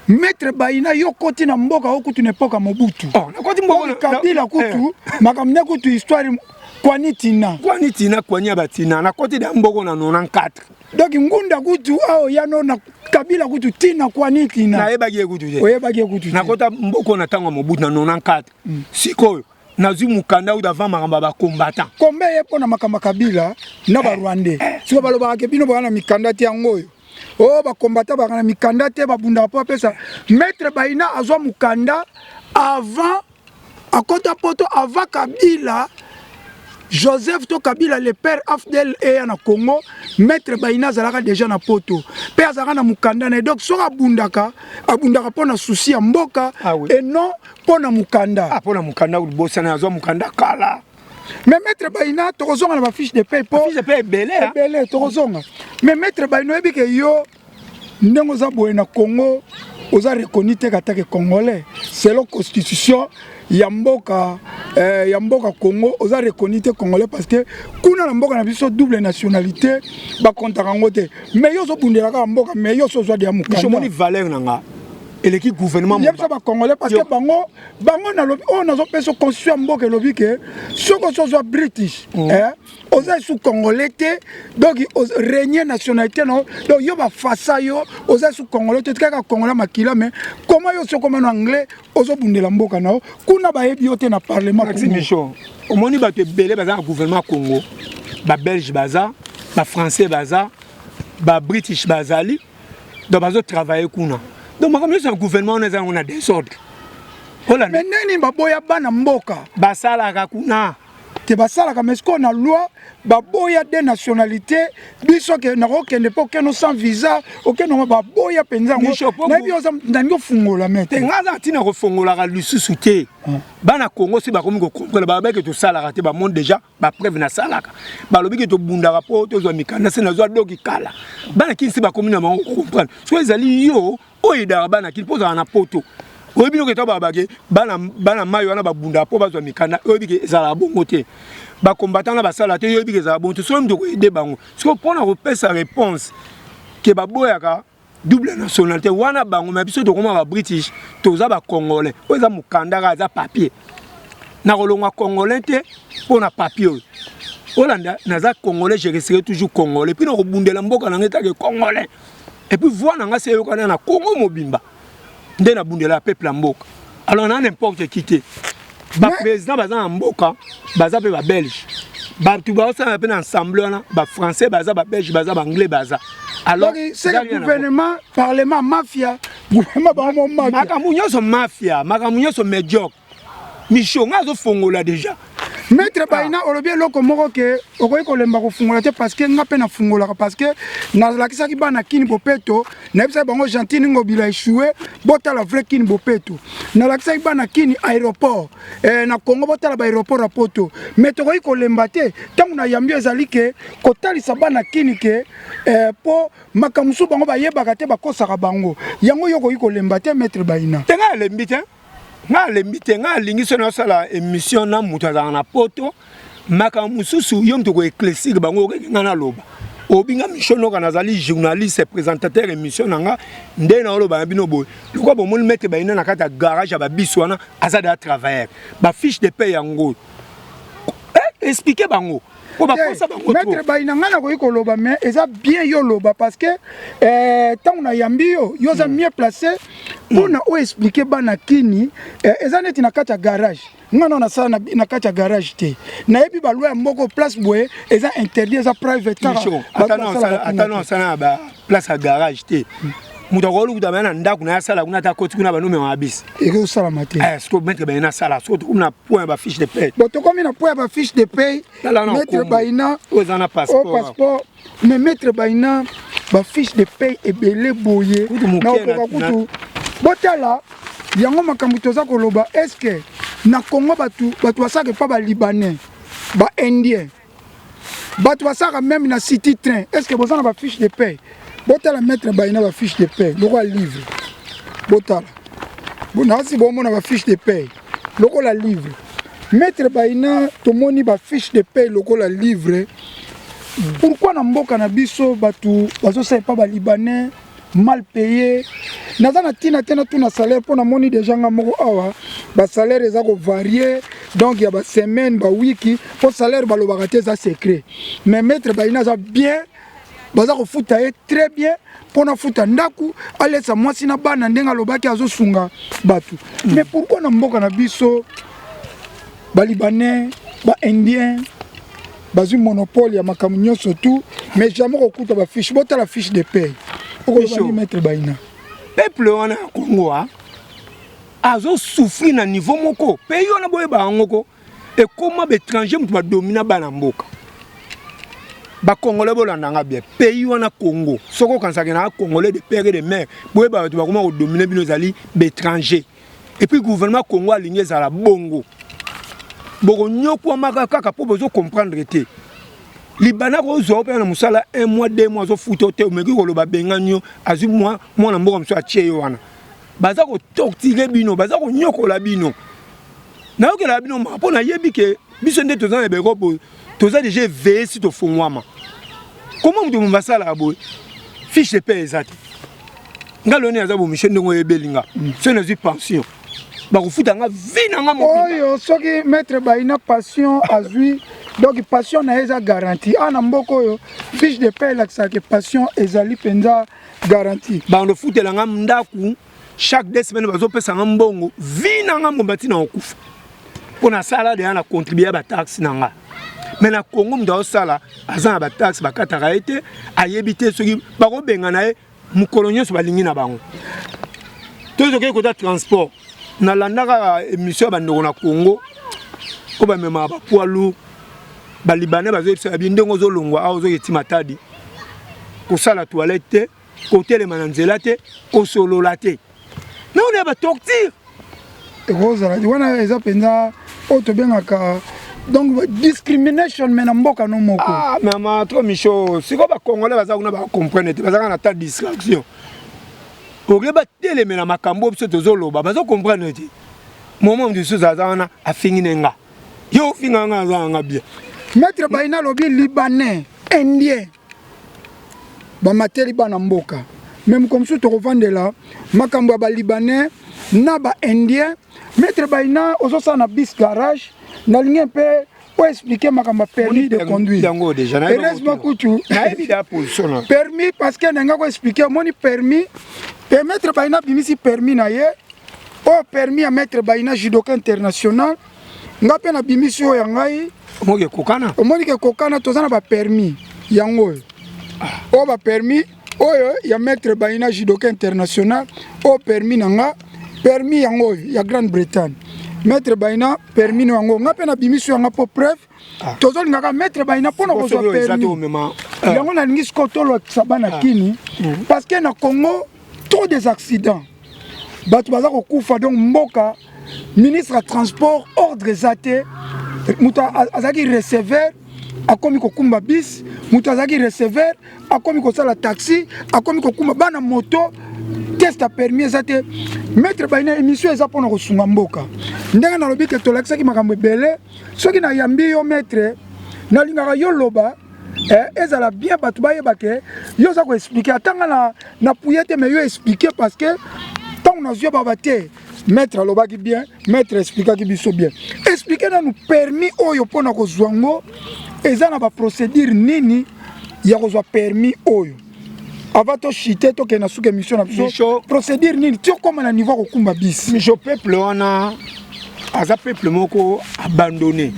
maître baina yo koti na mboka oyo kutu na epoka ya mobutu oh, nakoti mboka kabila kutu eh. makambo nde kutu histoire kwani tina kwani tina kwani ya batina nakoti da mboko na 94 Donc ngunda kutu awa ya no na Kabila kutu tina kwani tina. Nayebaki ye kutu te. Oyebaki ye kutu te. Nakota mboko na tango ya Mobutu na 94. Mm. Sikoyo nazwi mokanda uta avant makambo ya bacombattant. Kombe ye mpo na makambo ya Kabila na ba Rwandais. Eh. Sikoyo balobaka ke bino boya na mikanda te yango oyo. Oh ba combattant baka na mikanda te babundaka mpo apesa. Maître Bayina azwa mokanda avant akota poto avant Kabila Joseph to Kabila le père Afdel eya na Congo maître Bayina azalaka déjà na poto pe azalaka na mukanda na ye donc soki abundaka abundaka mpo na souci ya mboka ah oui. et non mpo na mukanda ah, mpo na mukanda bosana azwa mukanda kala mais maître Bayina tokozonga na ba fiche de paie po fiche de paie ebele ebele tokozonga mais maître Bayina oyebi ke yo ndenge oza boye na Congo oza reconnu te katake congolais selon constitution ya mboka eh, ya mboka Congo oza reconnu te congolais parce que kuna na mboka na biso double nationalité bakontaka yango te mais yo ozobundela kaka mboka mais yo ozwa deya mokanda omoni valeur na nga eleki gouvernement yebisa ba congolais parce que bango bango nalobi oyo nazopesa constitution ya mboka elobi ke soki ozozwa british mm. eh, oza esu congolais te donc renier nationalité na donc yo bafasa yo oza esu congolais te tikaka congolais makila mais comment yo soki okoma na anglais ozobundela mboka na yo kuna bayebi yo te na parlement micho omoni bato ebele baza na gouvernement congo babelge baza bafrançais baza babritish bazali donc bazotravaille kuna donc makambo nyonso ya gouvernement wana eza yango na desordre mais nini baboya bana mboka basalaka kuna te basalaka mais sikoyo na loi baboya de nationalité biso ke nakokende mpe okende sans visa okende yango baboya mpenza yango nayebi oza nalingi ofungola me te ngai aza ntina kofongolaka lisusu te bana congo soki bakomi kocomprendre balobaki tosalaka te bamoni déjà bapreuve nasalaka balobi ke tobundaka mpo tozwa mikanda se nazwa doki kala bana kinsi bakomi na bango kocomprendre soki ezali yo oyo edaka bana kini mpo ozala na poto oyebi noki eto babake bana, bana mai wana babundaka mpo bazwa mikanda oyebi ke ezalaka bongo te bakombatan na basala te oyebi ke ezalaka bongo te soki moto okoyede bango sikoyo mpo na kopesa réponse ke baboyaka double nationalité wana bango me biso tokoma ba british toza ba congolais oyo eza mokanda kaka eza papier nakolongwa congolais te mpo na papier oyo olanda naza congolais je resterai toujours congolais mpe nakobundela mboka na ngai etake congolais Et puis voix na nga se eyokana na Congo mobimba nde na bundela peuple ya mboka. Alors na n'importe qui te. Ba président baza na mboka, baza pe ba belge. Bato baosala pe na ensemble wana, ba français baza, ba belge baza, ba anglais baza. Alors c'est le gouvernement, parlement mafia, gouvernement bango mafia. Makambo nyonso mafia, makambo nyonso médiocre. Micho nga azofongola déjà. Maître Bayina olobi eloko moko ke okoki kolemba kofungola te parce que nga mpe nafungolaka parce que nalakisaki bana kini bopeto, nayebisaki bango Gentiny Ngobila échoué, botala vrai kini bopeto. Nalakisaki bana kini aéroport eh, na Congo botala ba aéroport ya poto. Mais tokoki kolemba te ntango nayambi ezali ke kotalisa bana kini ke eh, po makambo mosusu bango bayebaka te, bakosaka bango yango. Yo okoki kolemba te, Maître Bayina? Te, ngai alembi te, ngai alembi te. Ngai alingi so nasala émission na moto azalaka na poto, makambo mosusu yo moto koéclaircir bango. Okeke ngai naloba obinga mission noka, nazali journaliste présentateur émission na nga nde naoloba na bino boye. Lokola bomoni Maître Bayina na kati ya garage ya babisi wana, aza deya travailleur, bafiche de paie yango, eh, explique bango po bakosa bango. Maître Bayina, ngai nakoki koloba, mais eza bien yo loba parce que ntango nayambi yo, yo oza mieux placé mpona oyo explique bana kini. Eza neti na kati ya garage, ngai nao nasala na kati ya garage te, nayebi baloi ya moko place boye eza interdit, eza private kaka. Ata na osala na baplace ya garage te, moto akolukuta baya na ndako na ye asala kuna, ata akoti kuna banomema bisi. Ekosalama te. Siko Maître Bayina asala, siko tokomi na point ya bafiche de paie. Bon, tokomi na point ya bafiche de paie. Maître Bayina, oyo eza na passeport. Passeport. Mais Maître Bayina, bafiche de paie ebele boye na okoka kutu botala yango. Makambo toza koloba, est ce que na Congo bato bato basalaka epa balibanais, baindien, bato basalaka même na city train, est ce que boza na bafiche de paie? Botala Maître Bayina, bafiche de paie lokola livre. Botala nasi, bomona bafiche de paie lokola livre. Maître Bayina, tomoni bafiche de paie lokola livre. Pourquoi na mboka na biso bato bazosala epa balibanais mal payé? Naza na ntina te natuna salaire mpo namoni déjà nga moko awa basalaire eza kovarie, donc ya basemaine, bawiki, mpo salaire balobaka te, eza secret. Mais Maître Bayina aza bien, baza kofuta ye très bien mpo nafuta ndako, alesa mwasi na bana, ndenge alobaki azosunga bato. Mais pourquoi na mboka na biso balibanais, baindien bazwi monopole ya makambo nyonso tout, mais jamais kokuta bafiche? Botala fiche de paie. Okoloba nini, Maître Bayina? Peuple wana ya Congo azosouffrir na niveau moko. Pays wana, boyeba yango ko ekóma baétranger moto badomina bana mboka. Bacongolais, bolandanga bien. Pays wana Congo, soki okanisaka na Congolais de père et de mère, boyeba bato bakoma kodomine bino ezali baétranger. Et puis gouvernement Congo alingi ezala bongo, bokonyokwamaka kaka mpo bozocomprendre te. Libanda kozwa mpe na mosala un mois, 2 mois, azofuta te, omeki koloba bengani yo, azwi mwana mboka mosusu atie yo wana. Baza kotorturer bino, baza konyokola bino. Nayokelaka bino maka mpo nayebi ke biso nde toza na baEurope, toza déjà éveillé, si tofungwama. Koma moto momo asalaka boye, fiche de paie eza te. Nga loni aza bomisio ndenge oyebeli nga, soki nazwi pension bakofuta nga vie na nga. Oyo soki Maître Bayina passion azwi, donc passion na ye eza garantie. Awa na mboka oyo fiche de paie elakisaka ke passion ezali mpenza garantie. Bandofutela nga ndako chaque 2 semaines, bazopesa nga mbongo vie na nga momba ntina kokufa mpo nasala deya na contribue ya bataxe na nga. Mais na Congo moto azosala aza na bataxe bakataka ye te, ayebi te soki bakobenga na ye mokolo nyonso balingi na bango. Tozokei kota transport, nalanda kaka émission ya bandeko na Congo oyo bamemaka bapoids lourd, balibanais bazoyebisa bi ndenge ozolongwa awa ozoketi Matadi, kosala toilette te, kotelema na nzela te, kosolola te, naona ya batorture. Ekozala wana eza mpenza oyo tobengaka donc discrimination, mais na mboka no moko. Ah, mama, trop micho. Sikoyo bacongolais baza kuna, bacomprendre te, bazaka na ta distraction oke batelemela makambo oyo biso tozoloba, bazocomprendre te. Momo mosusu aza wana afingi ne nga, yo ofinga nga, aza nanga bien. Maître Bayina alobi libanais, indien bamateli bana mboka. Mais moko mosusu tokovandela makambo ya balibanais na baindien. Maître Bayina, ozosala na bis garage, nalingi mpe oexplique makambo ya permis de conduire. Yango déjà. Heureusement kutu nayebi da position na permis, parce que nanga koexplique. Omoni permis pe Maître Bayina abimisi permis na ye oyo, permis ya Maître Bayina judoka international. Nga mpe nabimisi oyo ya ngai. Omoki ekokana. Omoni ke ekokana, toza na bapermis yango oyo, oyo bapermis oyo ya Maître Bayina judoka international, oyo permis na nga, permis yango oyo ya Grande Bretagne. Maître Baina permis no yango nga mpe nabimisi yanga mpo preuve ah. Tozolingaka maître Baina mpo na kozwa permis ah. Yango nalingi sikoyo tolakisa bana ah. Kini parce que na Congo trop des accidents, bato baza kokufa. Donc mboka, ministre ya transport, ordre eza te. Moto azalaki receveur akomi kokumba bis, moto azalaki receveur akomi kosala taxi, akomi kokumba bana moto. Test ya permis eza te. Maître Baina, émission eza mpona kosunga mboka. Ndenge nalobi ke tolakisaki makambo ebele, soki nayambi yo maître, nalingaka yo loba ezala bien, bato bayeba ke yo oza koexpliquer. Ata nga na, na puye te, mais yo expliquer, parce que ntango nazwi baba te, maître alobaki bien, maître expliquaki biso bien. Explique nanu permis oyo, mpona kozwa yango eza na baprocédure nini ya kozwa permis oyo? Avant toshite, tokende na suka émission na biso, procédure nini ti okóma na niveau ya kokumba bis? Micho, peuple wana aza peuple moko abandonné,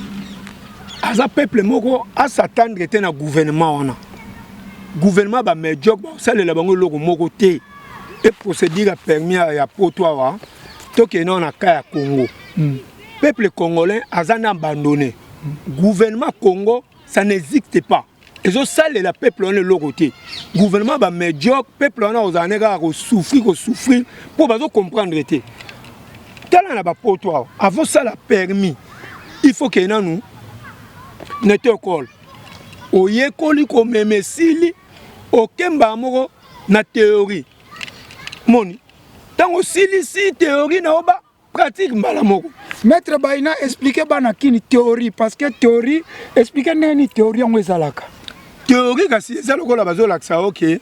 aza peuple moko as'attendre te na gouvernement wana. Gouvernement bamédiocre, bakosalela bango eloko moko te. E procédure ya permis ya poto awa, tokende na ka ya Congo. Peuple congolais aza na abandonné. Gouvernement Congo, ça n'existe pas, ezosalela peuple wana eloko te. Gouvernement bamédiocre, peuple wana kozala ne kaka kosouffrir, kosouffrir mpo bazocomprendre te. Tala na bapoto awa, avant osala permis, il faut ke nanu na école oyekoli komema, esili, okembaka moko na théorie. Moni ntango osilisi théorie na yo, ba pratique mbala moko. Maître Baina, explique bana kini théorie, parce que théorie, explique ndenge nini théorie yango ezalaka. Théorie kasi eza lokola bazolakisa oke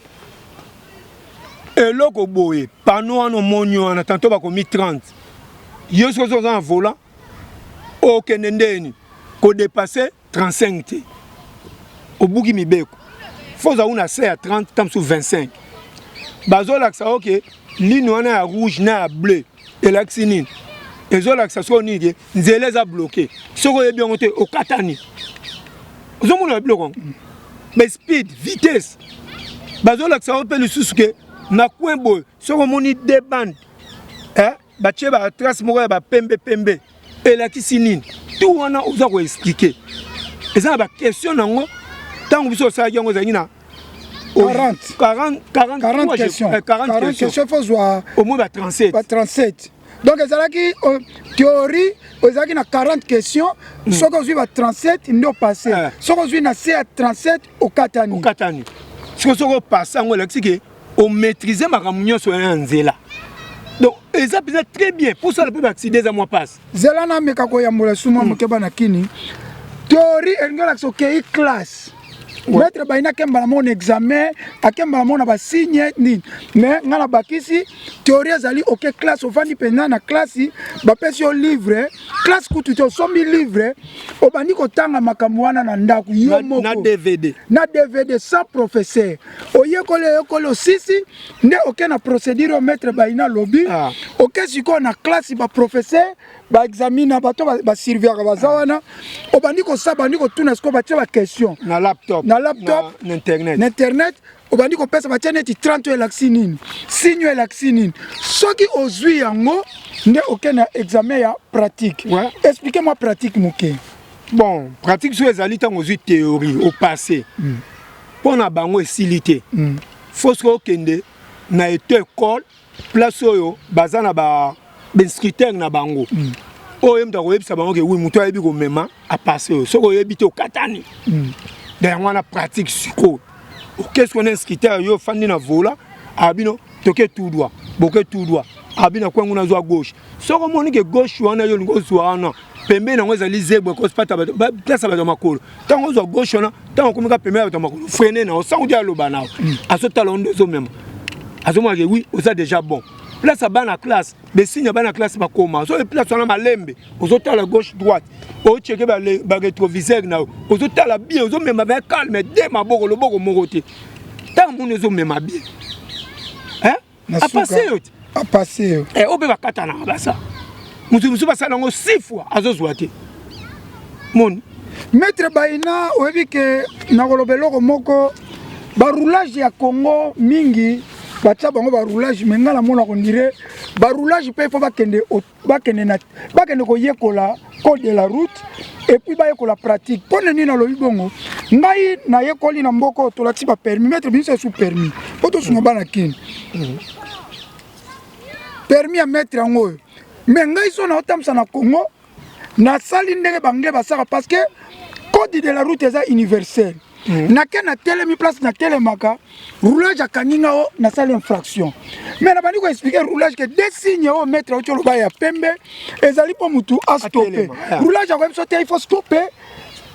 eloko boye, pano wana omoni wana, tanto bakomi 30, yo soki oza na volant, okende ndeni kodépasser 35 te, obuki mibeko. Fo ozala na se ya 30, ta mosusu 25. Bazolakisa oke ligne wana ya rouge na ya bleu elakisi nini, ezolakisa soki nini ke nzela eza bloqué. Soki oyebi yango te, okatani. Ozomona biloko yango, baspeed, vitesse, bazolakisa yango mpe lisusu ke na coin boye, soki omoni deux bande, eh, batie batrace moko ya bapembe pembe, elakisi nini? Tu wana oza koexpliquer, eza na baquestion nango. Ntango biso osalaki yango, ezalaki na 40 40 40 questions. 40 questions, faut zwa au moins ba 37. Ba 37. Donc ezalaki théorie ezalaki na 40 questions. Soki ozwi ba 37 nde opasse, soki ozwi na se ya 37, okatani. Okatani. Soki opasse yango, elakisi ke omaîtrise makambo nyonso ya nzela. Donc eza mpenza très bien mpo osala mpe baaccident eza mwa passe. Zela, nameka koyambola suma moke. Bana kini, théorie elingi olakisa okei classe. Maître Baina akembala moko na examen, akembala moko na basigne nini. Mais ngai na bakisi, théorie ezali oke classe, ovandi mpenza na classe, bapesi yo livre, classe kutu te, osombi livre, obandi kotanga makambo wana na ndako yo moko. Na DVD. Na DVD, sans professeur. Oyekoli, oyekoli, osisi, nde oke na procédure oyo maître Baina alobi. Oke sikoyo na classe, baprofesseur baexamina, bato basurveillaka baza wana. Obandi kosala, bandi kotuna sikoyo, batie baquestion. Na laptop. Na laptop. Na internet. Na internet, obandi kopesa, batia neti 30 oyo elakisi nini, signe oyo elakisi nini. Soki ozwi yango, nde okende na examen ya pratique. Explique moi pratique moke. Bon, pratique soki ezali ntango ozwi théorie, opasse, mpo na bango esili te. Fo soki okende na eto école, place oyo baza na bainstructeur na bango, oyo ye moto akoyebisa bango ke wi, moto ayebi komema, apasse oyo. Soki oyebi te, okatani. Da yango wana pratique. Sikoyo oke sikoyo na instructeur, yo ofandi na volant, abino toke tout droit, boke tout droit, abino kwengu nazwa gauche. Soki omoni ke gauche wana yo olingi ozwa wana, pembeni yango ezali zebra, ekosipata place ya bato ya makolo. Ntango ozwa gauche wana, ntango okomi ka pembeni ya bato ya makolo, freine na osango ti aloba na azotala yo nde ozomema, azomona ke oui, oza déjà bon. Place ya bana classe, besigne ya bana classe bakoma, soki place wana malembe, ozotala gauche, droite, ocheke barétroviseur na yo, ozotala bien, ozomema bien calme, de maboko, loboko moko te. Ntango moni ozomema bien, apasse yo te. Apasse yo. Oyo mpe bakatanaka, basa mosu mosusu basala yango six fois, azozwa te. Moni. Maître Baina, oyebi ke nakoloba eloko moko, baroulage ya Congo mingi batia bango baroulage, mais ngai namona kondire. Baroulage mpe ifo bakende, bakende, na, bakende koyekola code de la route et puis bayekola pratique. Mpo na nini nalobi bongo? Ngai nayekoli na mboka oyo tolakisi bapermis, maître biso esu permis mpo tosunga bana kini permis ya maître yango oyo. Me ngai so naotambwisa na Congo, nasali ndenge banglais basaka parce que code de la route eza universel. Nake natelemi place natelemaka, roulage akangi nga o nasali infraction. Mais nabandi koexplike roulage ke deux signe oyo maître auti oloba ya pembe ezali mpo motu astope. Roulage akoyebi biso te il faut stope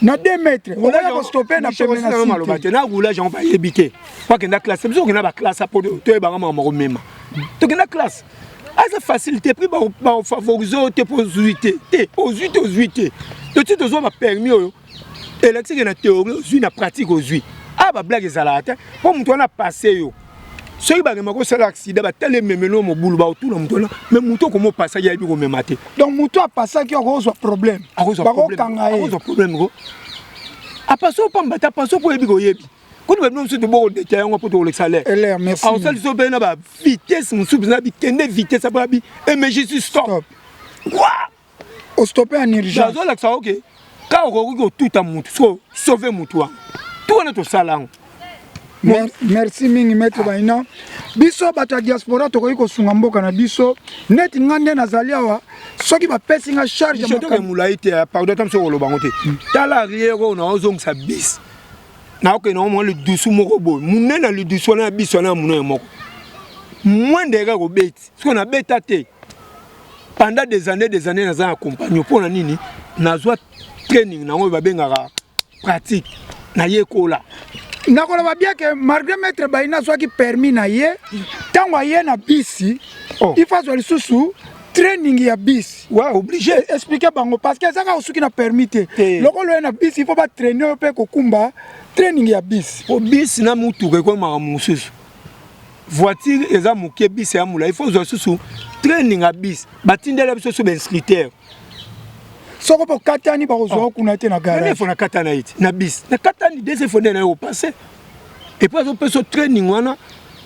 na 2 mètres, okoya kostope na pembe na maloba te. Na roulage yango bayebi te po akenda classe. Biso okenda baklasse po toyebanga makambo komema, tokenda classe aza facile te. Puis bafavorise oyo te mpo ozwi te te, ozwi te, ozwi te. Toti tozwa bapermis oyo elakisaki na théorie ozwi, na pratique ozwi. A bablague ezalaka te mpo moto wana passe yo. Soki bakema kosala accident, batali ememelo mobulu, baotuna moto wana, mais moto okoma opasaki ayebi komema te. Donc moto apasaki akozwa problème, bakokanga ye. Akozwa problème ko apase opamba te, apase mpo oyebi koyebi kutu babino mosusu toboko deta yango mpo tokolekisa lere. Akosala biso mpe na bavitesse mosusu mpenza bikende vitesse apo abi emeji stop. Quoi? Ostope en urgence. Azolakisa oke ka okoki kotuta mutu so sauve mutu wana tu wana tosala yango. Merci mingi maître Baina. Biso bato ya diaspora tokoki kosunga mboka na biso neti nga nde nazali awa, soki bapesi nga charge ya molai te, pardon, ata mosu koloba yango te. Tala arrière oyo naozongisa bis, naokende yango mwa lidusu moko boye monene na lidusu wana ya biso wana ya monene moko mwende eka kobeti. Soki nabeta te pendant des années, des années naza na compagnon, mpo na nini? Nazwa training nango oyo babengaka pratique, nayekola. Nakoloba bien ke malgré maître Baina azwaki permis na ye, ntango aye na bisi, oh, il faut azwa lisusu training ya bisi. Ouais, obligé. Expliquer bango parce que ezaka osuki na permis te. Lokola oye na bisi, il faut batraine oyo mpe kokumba, training ya bisi. Po bisi na mutuka ekomaka mosusu. Voiture eza moke, bisi ya molai, il faut ozwa susu training ya bisi. Batindela biso so bainstructeur. Soko mpo katani, bakozwa kuna te na garage. Fo nakatana ye te na bisi, nakatani deuxième fois nde naye kopase. Et puis azopesa training wana,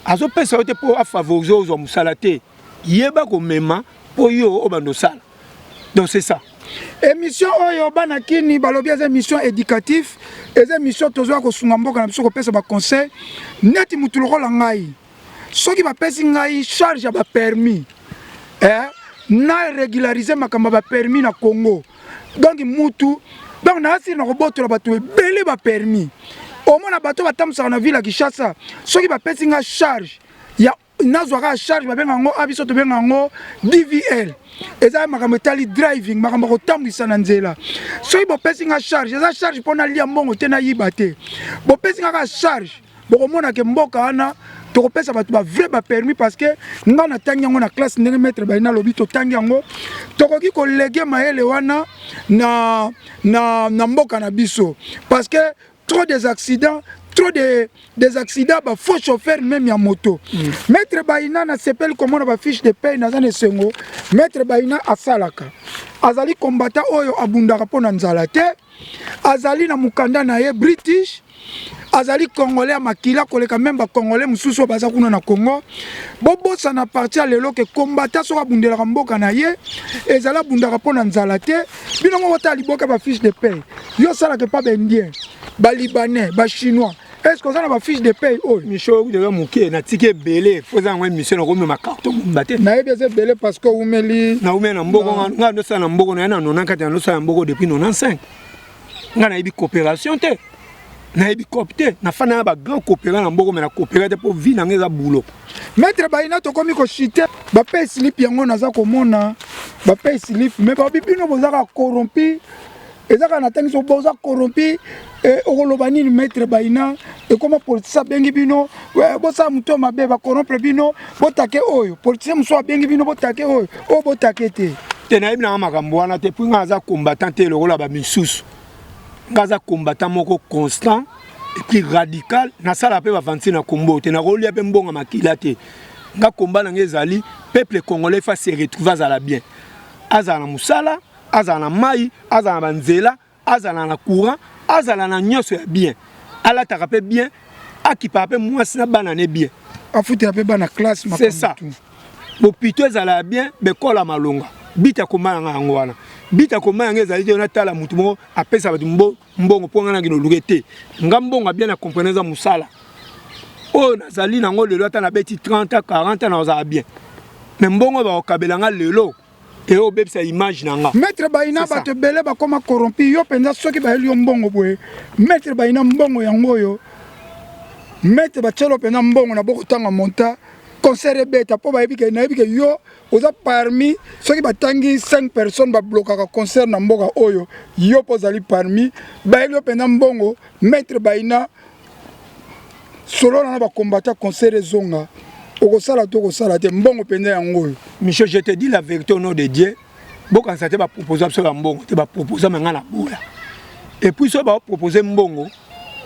azopesa yo te mpo afavorise ozwa mosala te. Yeba komema mpo yo obanda osala. Donc c'est ça. Émission oyo bana kini balobi eza émission éducatif, eza émission tozwa kosunga mboka na biso, kopesa baconseil. Neti motu lokola ngai, soki bapesi ngai charge ya bapermis, eh, na régulariser makambo ya bapermis na Congo, donc mutu, donc naasili na kobotola bato ebele bapermis. Omona bato batambusaka na ville ya Kinshasa, soki bapesi ngai charge ya nazwaka charge, babenga yango a biso tobenga yango DVL, eza makambo etali driving, makambo ya kotambwisa na nzela. Soki bopesi nga charge, eza charge mpo nalia mbongo te, nayiba te. Bopesi nga kaka charge, bokomona ke mboka wana tokopesa bato bavrai bapermis parce que nga natangi yango na classe. Ndenge maître Baina alobi, totangi yango, tokoki kolege mayele wana na mboka na biso parce que trop des accidents, trop de des accidents, ba faux chauffeur même ya moto. Maître Baina, nasepeli komona ba fiche de paye, naza na esengo. Maître Baina asalaka, azali combattant oyo abundaka mpo na nzala te. Azali na mokanda na ye british, azali congolais ya makila koleka meme bacongolais mosusu oyo baza kuna na Congo. Bobosana parti ya lelo ke combattant soki abundelaka mboka na ye, ezali abundaka mpo na nzala te. Bino moko botala liboka bafiche de paye. Yo osalaka epa baindien, balibanais, bachinois, est ce que oza na bafiche de paye oyo? Misho oyo eza moke, natiki ebele. Fo eza yango émission, nakomema carton mobimba te. Nayebi eza ebele parce que oumeli. Naumeli na mboko. Nga ndosala na mboko naye na 94, nandosala na mboko depuis 95. Nga nayebi coopération te, nayebi coop te. Nafanda na bagrand coopérant na mboko, me na coopérer te mpo vie na nga eza boulot. Maître Baina, tokomi koshite bapay slip yango, naza komona bapay slip, mais babi bino bozaka corrompu, eza kaka natangi so boza corrompu. Okoloba nini maître Baina? Ekoma politicien abengi bino bosala moto mabe, bacorrompre bino, botake oyo. Politicien mosusu abengi bino, botake oyo, oyo botake te. Te, nayebi nanga makambo wana te. Mpo nga aza combattant te lokola bamisusu. Nga aza combattant moko constant et puis radical. Nasala mpe bavanti na kombo te, nakolia mpe mbongo makila te. Nga komba na nga ezali peuple congolais fa se retrouve, azala bien, azala na mosala, azala na mai, azala na banzela, azala na courant, azala na nyonso ya bien, alataka mpe bien, akipaka mpe mwasi na bana ne bien. Afutela mpe bana classe. C'est ça. Bopito ezala ya bien, bekola malonga. Bita koma yanga yango wana. Bita koma yanga ezali te natala mutu moko apesa bato mbo, mbongo mpo nga nakende oluke te. Nga mbongo ya bien na comprendre eza mosala. Oyo nazali nango lelo ata nabeti 30 ans 40 ans nazala bien. Mais mbongo bakokabela nga lelo eyo obebisa image na nga. Maître Bayina bato ebele bakoma corrompu yo mpenza soki bayeli yo mbongo boye Maître Bayina mbongo yango oyo Maître batielo mpenza mbongo na bokotanga monta concert ebeta mpo bayebi ke nayebi ke yo oza parmi soki batangi 5 personnes bablokaka concert na mboka oyo yo mpo ozali parmi bayeli yo mpenza mbongo Maître Bayina solola na bacombattant concert ezonga okosala to okosala te mbongo mpenza yango oyo. Michel je te dis la vérité au nom de Dieu bokanisa te baproposa biso ba mbongo te baproposa me ngai naboya et puis soki baopropose mbongo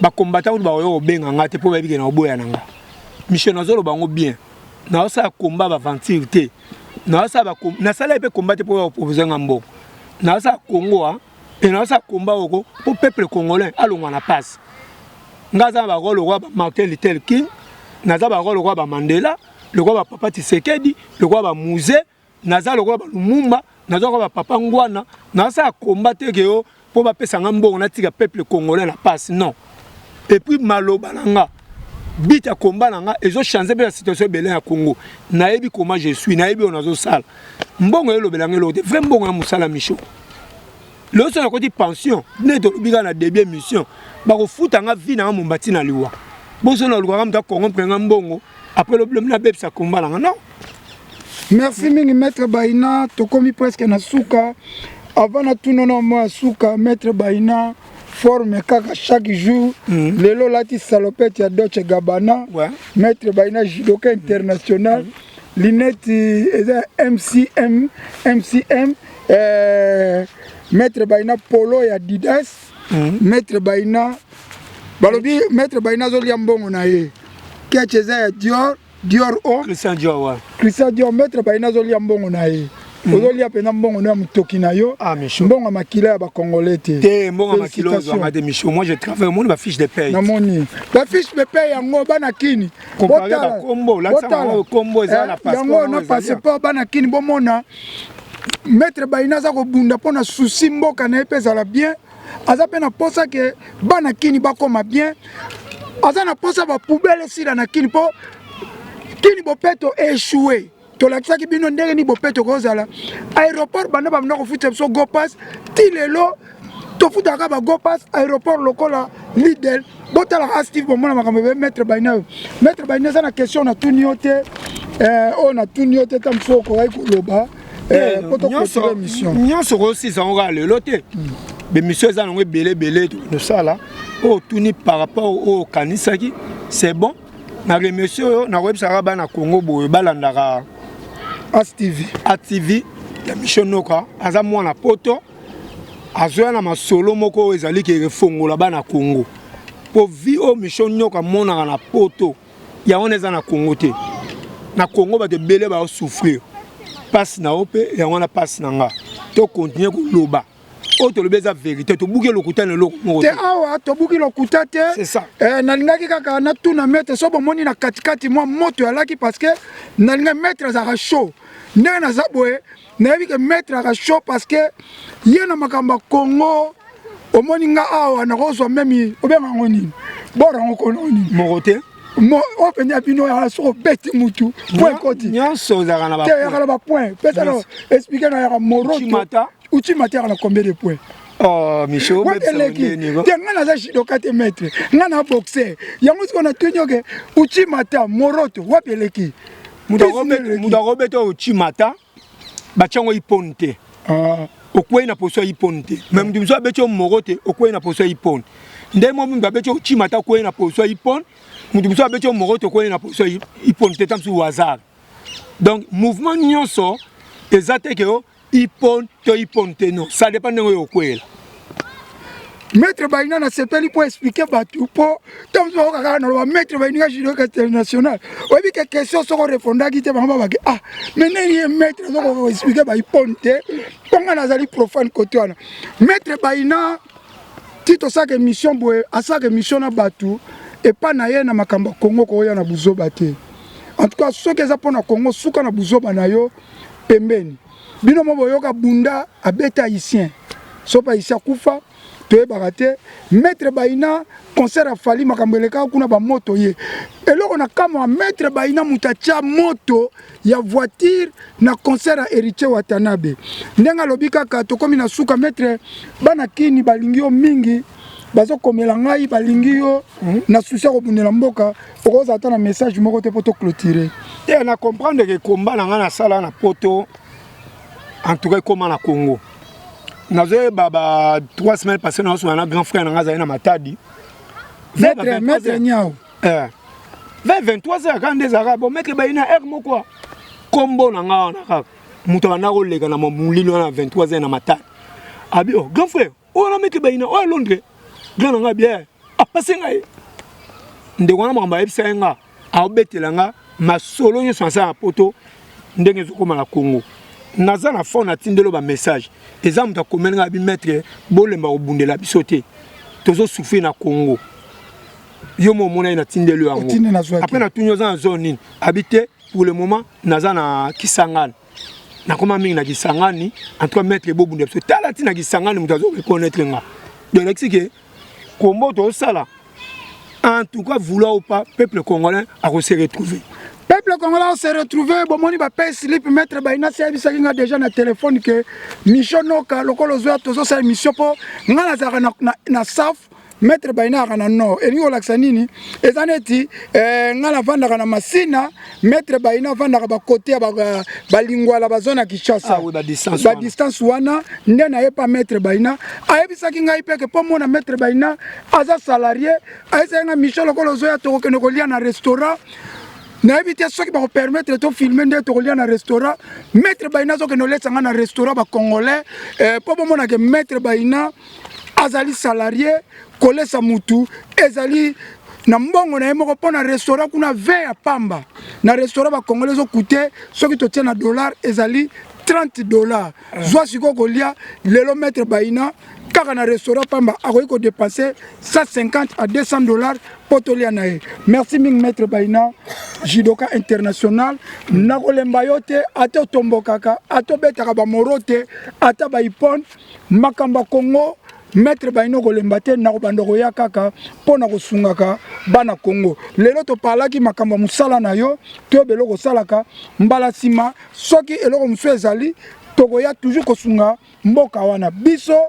bacombattant kutu bakoya kobenga ngai te mpo bayebi ke nakoboya na ngai Michel nazoloba yango bien naosala combat baventure te naosala nasalaki mpe combat te mpo baopropose ngai mbongo naosala congo a e naosala combat oko mpo peuple congolais alongwa na pasi ngai aza na barole lokola ba Martin Luther King naza barole lokola ba Mandela lokola ba papa Tshisekedi lokola ba Muse naza lokola ba Lumumba naza lokola ba papa Ngwana nasala combat te ke yo mpo bapesa nga mbongo natika peuple congolais na pasi non et puis maloba na nga but ya combat na nga ezo changer mpe na situation ebele ya Congo nayebi comment je suis nayebi oyo nazosala mbongo elobela nga eloko te vrai mbongo ya mosala Micho lelo so nakoti pension nde tolobi kaka na début émission bakofuta nga vie na nga momba ntina liwa boso nalukaka moto acorrompre nga mbongo après lobi lobi nabebisa combat na nga non Merci mingi maître Bayina, tokomi presque na suka. Avant natuna na mwa ya suka maître Bayina forme kaka chaque jour mm. lelo olati salopette ya Dolce Gabbana ouais. maître Bayina judoka international mm. lunette eza MCM MCM euh, maître Bayina polo ya Adidas mm. maître Bayina balobi maître Bayina azolia mbongo na ye ketch eza ya Dior Dior o Christian Dior ouais. Christian Dior maître Bayina azolia mbongo na ye mm. ozolia mpenza mbongo no ya motoki na yo ah, mbongo ya makila ya bacongolais te te mbongo ya makila ozwanga te Micho moi je travaille omoni bafiche de paye namoni bafiche de paye yango bana kini yango na passeport bana kini bomona maître Bayina aza kobunda mpo na souci mboka na ye mpe ezala bien aza mpe na posa ke bana kini bakoma bien aza na posa bapoubele esila na kini mpo kini bopeto echoue tolakisaki bino ndenge nini bopeto kozala aéroport banda bamina kofutisa biso gopas ti lelo tofutaka ba gopas aéroport lokola lidel botalaka steve bomona makambo ebe maître baina oyo maître baina eza na question natuni yo te eh, oyo natuni yo te ta mosusu okokaki koloba eh, nyonso okosisa yango kaka lelo te hmm. bemission eza nango ebele ebele tosala oyo otuni par rapport oyo okanisaki c'est bon na remercie oyo nakoyebisaka bana congo boye balandaka atv atv ya michel noka aza mwana poto azoya na masolo moko oyo ezali ke efongola bana congo mpo vie oyo michel nyoka amonaka na poto yango wana eza na congo te na congo bato ebele baosouffrir mpasi na yo mpe yango wana mpasi na nga to continue koloba oyo tolobi eza verité tobuki lokuta na eloko moko te awa tobuki lokuta te eh, nalingaki kaka natuna maître so bomoni na katikati mwa moto alaki parce que nalingaki maître azalaka chaud ndenge naza boye nayebi ke maître azalaka chaud parce que ye na makambo ya congo omoni nga awa nakozwa meme obenga yango nini bor yango kono nini moko te oyo mpenza ya bino yaka soki obeti mutu point ekoti nyonso ozalaka na te yaka na bapoint pesa na explike na yaka moroto uchimata yaka na combien de points Oh, Micho, eleki te ngai naza judoka te maître ngai na boxer yango sikoyo natuni oke uchimata moroto wapi eleki moto akobeta uchimata batya yango ipone te ah. okwei na poso ya ipone te me moto mosusu abeti yo moko te okwei na poso ya ipone nde mo moto abeti yo chima ata okwei na poso ya ipone moto mosusu abeti yo moko te okwei na poso ya ipone te ta mosusu hasard donc mouvement nyonso eza te ke yo ipone to ipone te non ça dépend ndenge oyo okweyela maître Bayina nasepeli mpo explike bato mpo ntango mosusu bakoka kaka naloba maître Bayina nga judoka international oyebi ke question soki orepondaki te bango babaki ah mais nini ye maître azokoka koexplike baipone te mpo nga nazali profane kote wana maître Bayina ti tosalaka émission boye asalaka émission na bato epa na ye na makambo ya kongo koya na buzoba te. En tout cas soki eza mpo na Congo suka na buzoba na yo pembeni. Bino mo boyoka bunda abeta haïtien. Soki haïtien akufa toyebaka te. Maître Bayina concert ya Fally makambo elekaka kuna ba moto ye. Eloko na kamwa Maître Bayina moto atia moto ya voiture na concert ya Heritier Watanabe. Ndenge alobi kaka tokomi na suka maître bana kini balingi yo mingi bazokomela ngai balingi yo hmm? na souci ya kobundela mboka okozala ata na message moko te mpo to clôturer te na comprendre ke combat na ngai nasala na poto en tout cas ekoma na Congo nazoyeba ba 3 semaines passé nazosola na grand frère na ngai azali na Matadi maître maître Niao eh. 20 23 heures kaka nde ezalaka bon maître bayina heure moko kombo na ngai wana kaka moto abanda koleka na molili wana 23 heures na Matadi abi oh grand frère oyo na maître bayina oyo Londres grand na ngai bien apase ngai ndeko wana makambo ayebisa ye nga aobetela nga masolo nyonso nasala na poto ndenge ezokoma na congo naza na fone natindelo bamessage eza moto akomeli ngai abi maître bolemba kobundela biso te tozosouffrir na congo yo mo omona ye natindeli yo yango apres natuni oza na zone nini abi te pour le moment naza na kisangani nakoma mingi na kisangani en tout cas maître bobunda biso tala ti na kisangani moto azo reconnaître nga donc elakisi ke kombo tozosala en tout cas vouloir ou pas peuple congolais ako se retrouver peuple congolais se retrouver bomoni ba pay slip maître Bainasi ayebisaki nga déjà na téléphone que Micho Noka lokola ozwa tozosala émission mpo nga nazalaka na, na, na saf Maître Bayina ayaka na nord elingi kolakisa nini? Eza neti eh, ngai navandaka na Masina, Maître Bayina avandaka bakote ya balingwala ba zone ya Kinshasa. Ah, oui, ba distance ba distance wana nde naye pa Maître Bayina ayebisaki ngai mpe ke mpo mona Maître Bayina aza salarié, ayebisaki ngai Michel lokola ozoya tokokende kolia na restaurant nayebi te soki bakopermettre to filme nde tokolia na restaurant maître Bayina azokende olesa ngai na restaurant bacongolais mpo eh, bomonake maître Bayina azali salarie kolesa mutu ezali na mbongo na ye moko mpo na restaurant kuna 20 ya pamba na restaurant bacongolais ezokute soki totie na dollar ezali 30 dollar eh. zwa sikoyo kolia lelo maître Bayina kaka na restaurant pamba akoki kodepense 150 à 200 dollars mpo tolia na ye merci mingi maître Bayina judoka international nakolemba yo te ata otombokaka ata obetaka bamoro te ata baipone Makambo ya Congo Maître Bayino kolemba te nakobanda koya kaka mpo na kosungaka bana Congo. Lelo topalaki makambo ya mosala na yo to eloko osalaka mbala nsima soki eloko mosusu ezali tokoya toujours kosunga mboka wana biso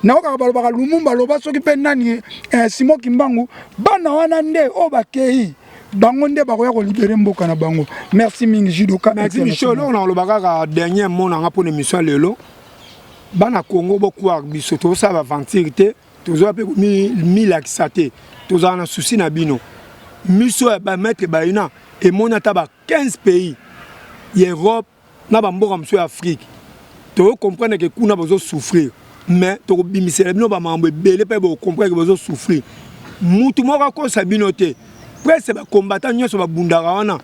nayokaka balobaka Lumumba aloba soki mpe nani eh, Simon Kimbangu bana wana nde oyo bakei bango nde bakoya kolibere mboka na bango. Merci mingi judoka. Merci Michel, eloko nakoloba kaka dernier mot na nga mpo na émission ya lelo bana Congo bo croire biso tozosala ba aventure te tozoya mpe komilakisa te tozala na souci na bino miso ya ba maître bayina emoni ata ba 15 pays ya Europe na bamboka mosusu ya Afrique tozo comprendre ke kuna bozo souffrir mais tokobimisela bino bamakambo ebele mpe bocomprendre ke bozo souffrir mutu moko akosa bino te presque bacombattant nyonso babundaka wana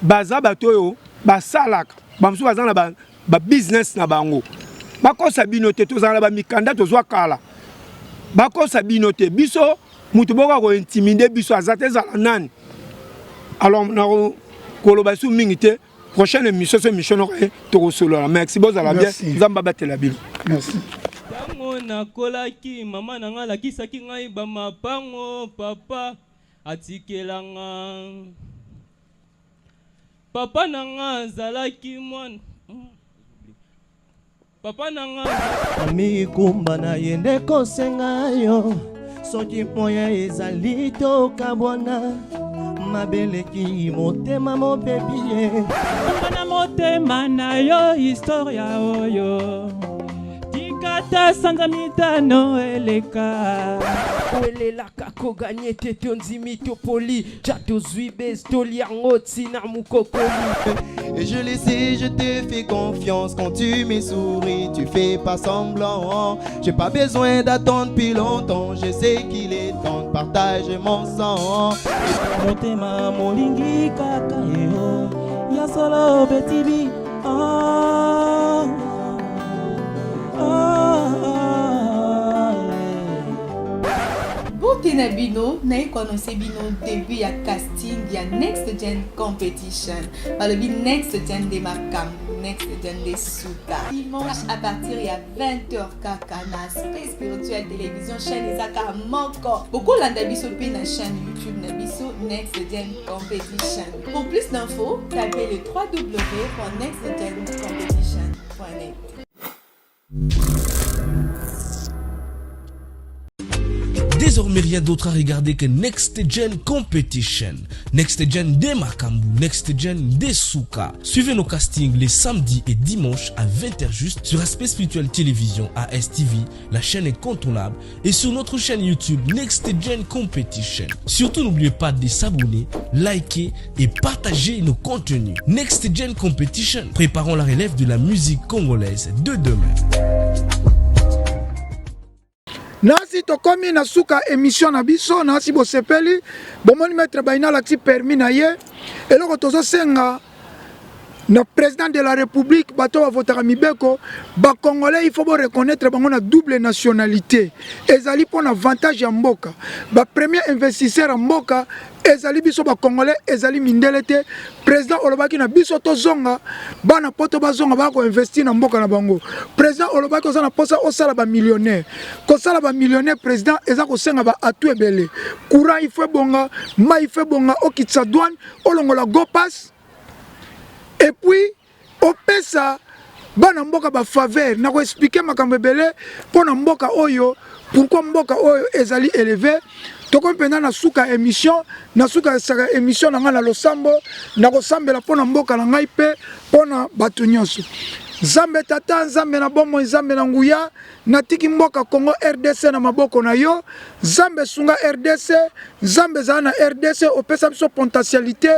baza bato oyo basalaka bamosusu baza na ba ba business na bango bakosa bino te tozala na bamikanda tozwa kala bakosa bino te biso moto boko akointimide biso aza te ezala nani alors nakoloba lisusu mingi te prochaine émission so émission noko ye tokosolola merci bozala bien nzambe abatela bino merci ntango nakolaki mama na ngai alakisaki ngai bamapango papa atikela nga Papa na nga azalaki mwana Papa na nga Mikumba na ye nde kosenga yo soki moyen ezali tokabwana mabeleki motema mobebi ye na motema na yo historia oyo tika ta sanza mitano eleka Welelaka koganye te tondimi topoli ja tozwi base toliango ntina mokokoli Et je le sais, je te fais confiance quand tu me souris, tu fais pas semblant. J'ai pas besoin d'attendre plus longtemps, je sais qu'il est temps de partager mon sang. motema molingi kaka yo ya solo betibi oh, oh, oh, Mbote na bino naye koannonce bino début ya casting ya Next Gen Competition. Balobi Next Gen nde makambo, Next Gen nde suka. Dimanche à partir ya 20h kaka na Aspect Spirituel Télévision, chaîne eza kaka moko. Bokolanda biso mpe na chaîne YouTube na biso Next Gen Competition. Pour plus d'infos, tapez le www.nextgencompetition.net. Désormais rien d'autre à regarder que Next Gen Competition. Next Gen de Makambu, Next Gen de Souka. Suivez nos castings les samedis et dimanches à 20h juste sur Aspect Spirituel Télévision ASTV, la chaîne incontournable, et sur notre chaîne YouTube Next Gen Competition. Surtout n'oubliez pas de s'abonner, liker et partager nos contenus. Next Gen Competition, préparons la relève de la musique congolaise de demain. Nasi tokomi na suka emission na biso, nasi bosepeli, bomoni maître Bayina alakisi permis na ye. Eloko tozosenga na président de la république, bato bavotaka mibeko, ba congolais il faut bo reconnaître bango na double nationalité. Ezali mpo na avantage ya mboka. Ba premier investisseur ya mboka ezali biso ba congolais, ezali mindele te. Président olobaki na biso tozonga, bana poto bazonga baya koinvestir na mboka na bango. Président olobaki oza na posa osala ba millionnaire. Kosala ba millionnaire président eza kosenga ba atout ebele. Courant il faut ebonga, mai il faut ebonga, okitisa douane, olongola go pass et puis opesa bana mboka ba faveur. Na ko expliquer makambo ebele mpo na mboka oyo, pourquoi mboka oyo ezali élevé. Tokomi mpenza na suka émission, na suka saka émission na ngai na losambo, na kosambela mpo na mboka na ngai mpe mpo na bato nyonso. Nzambe tata, Nzambe na bomoi, Nzambe na nguya, natiki mboka Congo RDC na maboko na yo. Nzambe sunga RDC, Nzambe ezala na RDC, opesa biso potentialité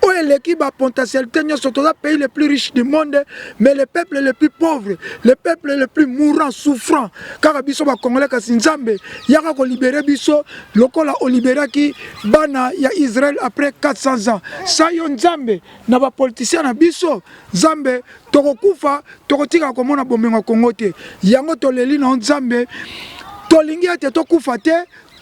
oyo eleki ba potentialité nyonso. Toza pays le plus riche du monde, mais le peuple le plus pauvre, le peuple le plus mourant, souffrant, kaka biso ba Congolais. Kasi Nzambe yaka kolibere biso lokola oliberaki bana ya Israël après 400 ans. Sa yo Nzambe na ba politiciens na biso, Nzambe tokokufa, tokotika komona bomengo ya Congo te. Yango toleli na Nzambe, tolingi ete tokufa te,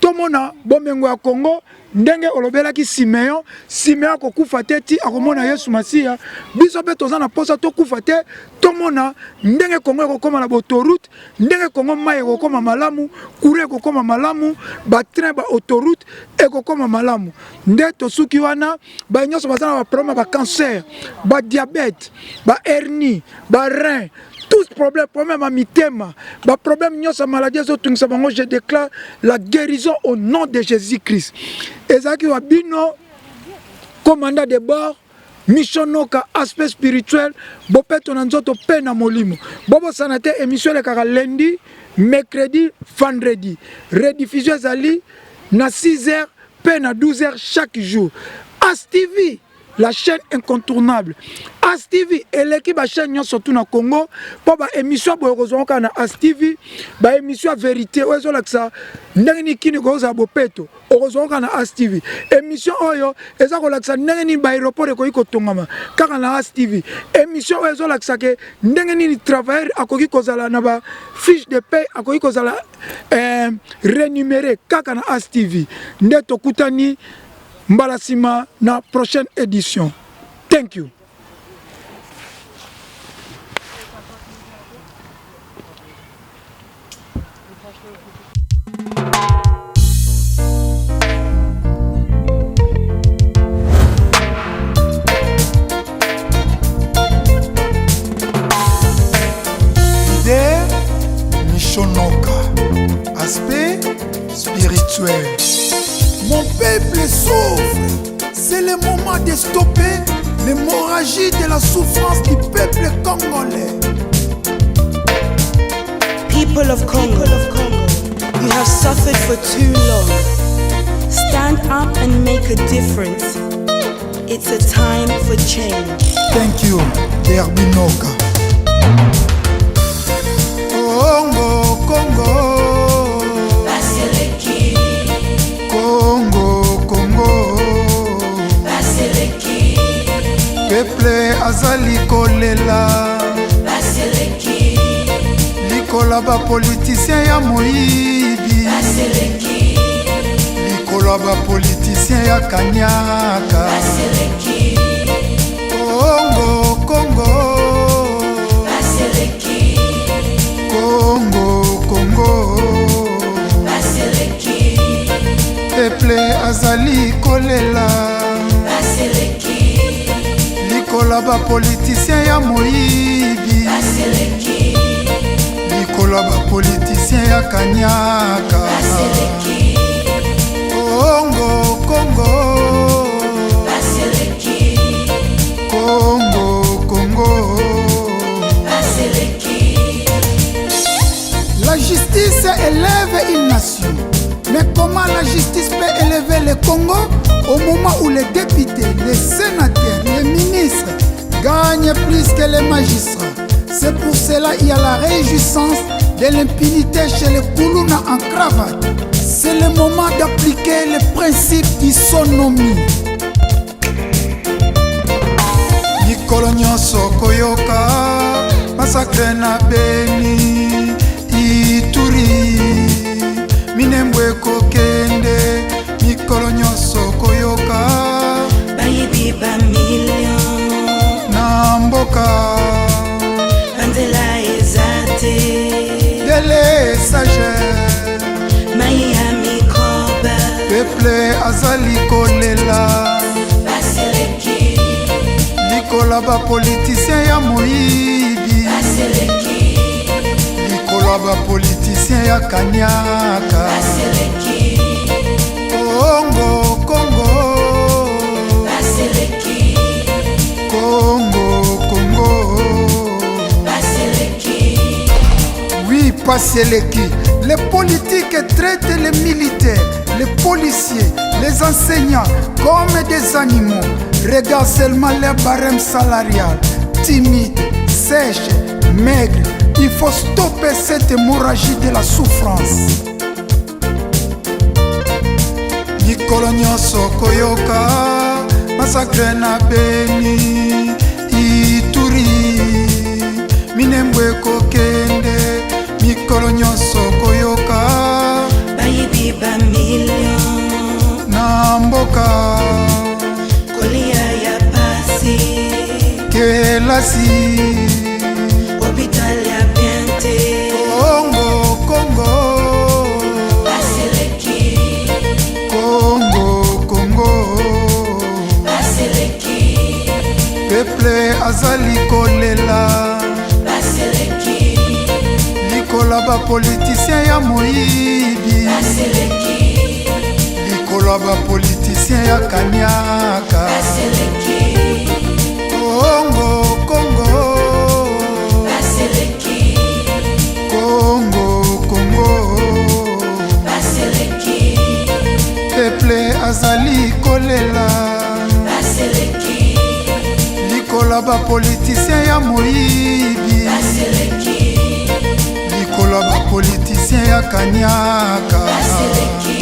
tomona bomengo ya Congo ndenge olobelaki Simeon. Simeon akokufa te ti akomona Yesu Masiya. Biso mpe toza na posa tokufa te, tomona ndenge Congo ekokoma na autoroute, ndenge Congo mai ekokoma malamu, courant ekokoma malamu, ba train, ba autoroute ekokoma malamu. Nde tosuki wana. Ba nyonso baza na ba problème ya ba cancer, ba diabète, ba hernie, ba rein, tous problème, problème ya mitema, ba problème nyonso ya maladie ezotungisa bango, je déclare la guérison au nom de Jésus-Christ. Ezalaki wa bino commandant de bord Mission Noka, aspect spirituel, bopeto na nzoto pe na molimo. Bobosana te émission elekaka lundi, mercredi, vendredi. Rediffusion ezali na 6h pe na 12h chaque jour. As TV, la chaîne incontournable. As TV eleki ba chaîne nyonso tout na Congo po ba émission boye kozwa kaka na As TV, ba émission ya vérité oyo ezolakisa ndenge nini kini kozala bopeto, okozwa kaka na As TV. Émission oyo eza kolakisa ndenge nini ba aéroport ekoki kotongama kaka na As TV. Émission oyo ezolakisa ke ndenge nini travailleur akoki kozala na ba fiche de paie, akoki kozala rémunéré kaka na As TV. Nde tokutani mbala sima na prochaine édition. Thank you. Leader Michonoka, aspect spirituel. Mon peuple souffre. C'est le moment de stopper l'hémorragie de la souffrance du peuple congolais. People of Congo, you have suffered for too long. Stand up and make a difference. It's a time for change. Thank you, Derby Noka. Congo, Congo. Baseleki. Congo, Congo. Baseleki. Peuple azali kolela. Baseleki. Likola ba politicien ya moyibi. Baseleki. Likolo ya bapolitisien ya kanyaka. Kongo, Kongo. Kongo, Kongo. Peple azali kolela. Likolo ya bapolitisien ya moyibi. Likolo ya bapolitisien ya kanyaka. Kongo, Kongo. Kongo, Kongo. La justice élève une nation. Mais comment la justice peut élever le Congo au moment où les députés, les sénateurs, les ministres gagnent plus que les magistrats? C'est pour cela qu'il y a la réjouissance de l'impunité chez les Koulouna en cravate. C'est le moment d'appliquer le principe d'isonomie. Mikolo nyonso koyoka massacre na Beni, Ituri, Minembwe ekokende. Mikolo nyonso koyoka bayibi bamillion na mboka. Banzela eza te. Délestage. Mai ya microbe. Peuple azali kolela. Baseleki. Likolo ya bapolitisien ya moyibi. Baseleki. Likolo ya bapolitisien ya kanyaka. Baseleki. Kongo, Kongo. Baseleki. Kongo, Kongo. Baseleki. Oui, pasi eleki. Les politiques traitent les militaires, les policiers, les enseignants comme des animaux. Regarde seulement leur barème salarial. Timide, sèche, maigre. Il faut stopper cette hémorragie de la souffrance. Mikolo nyonso koyoka massacre na Beni, Ituri, Minembwe ekokende. Mikolo nyonso koyoka bayibi bamillion na mboka. Kolia ya pasi. Kelasi. Hôpital ya bien te. Kongo, Kongo. Baseleki. Kongo, Kongo. Baseleki. Peuple azali kolela. Baseleki. Likolo ya bapolitisien ya moyibi. Baseleki. Likolo ya bapolitisien ya kanyaka. Baseleki. Kongo, Kongo. Baseleki. Kongo, Kongo. Baseleki. Peuple azali kolela. Baseleki. Likolo ya bapolitisien ya moyibi. Baseleki. Likolo ya bapolitisien ya kanyaka. Baseleki.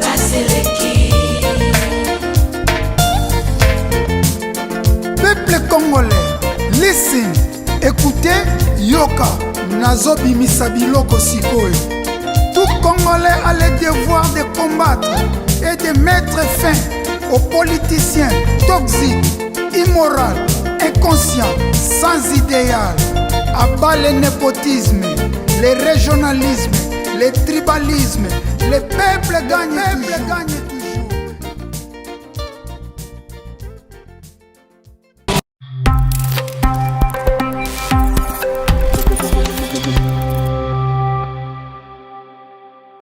Baseleki. Peuple congolais, listen, écoutez, yoka, nazobimisa biloko sikoyo. Tout Congolais a le devoir de combattre et de mettre fin aux politiciens toxiques, immoraux, inconscients, sans idéal. À bas le népotisme, le régionalisme, le tribalisme. Le peuple gagne, le peuple gagne.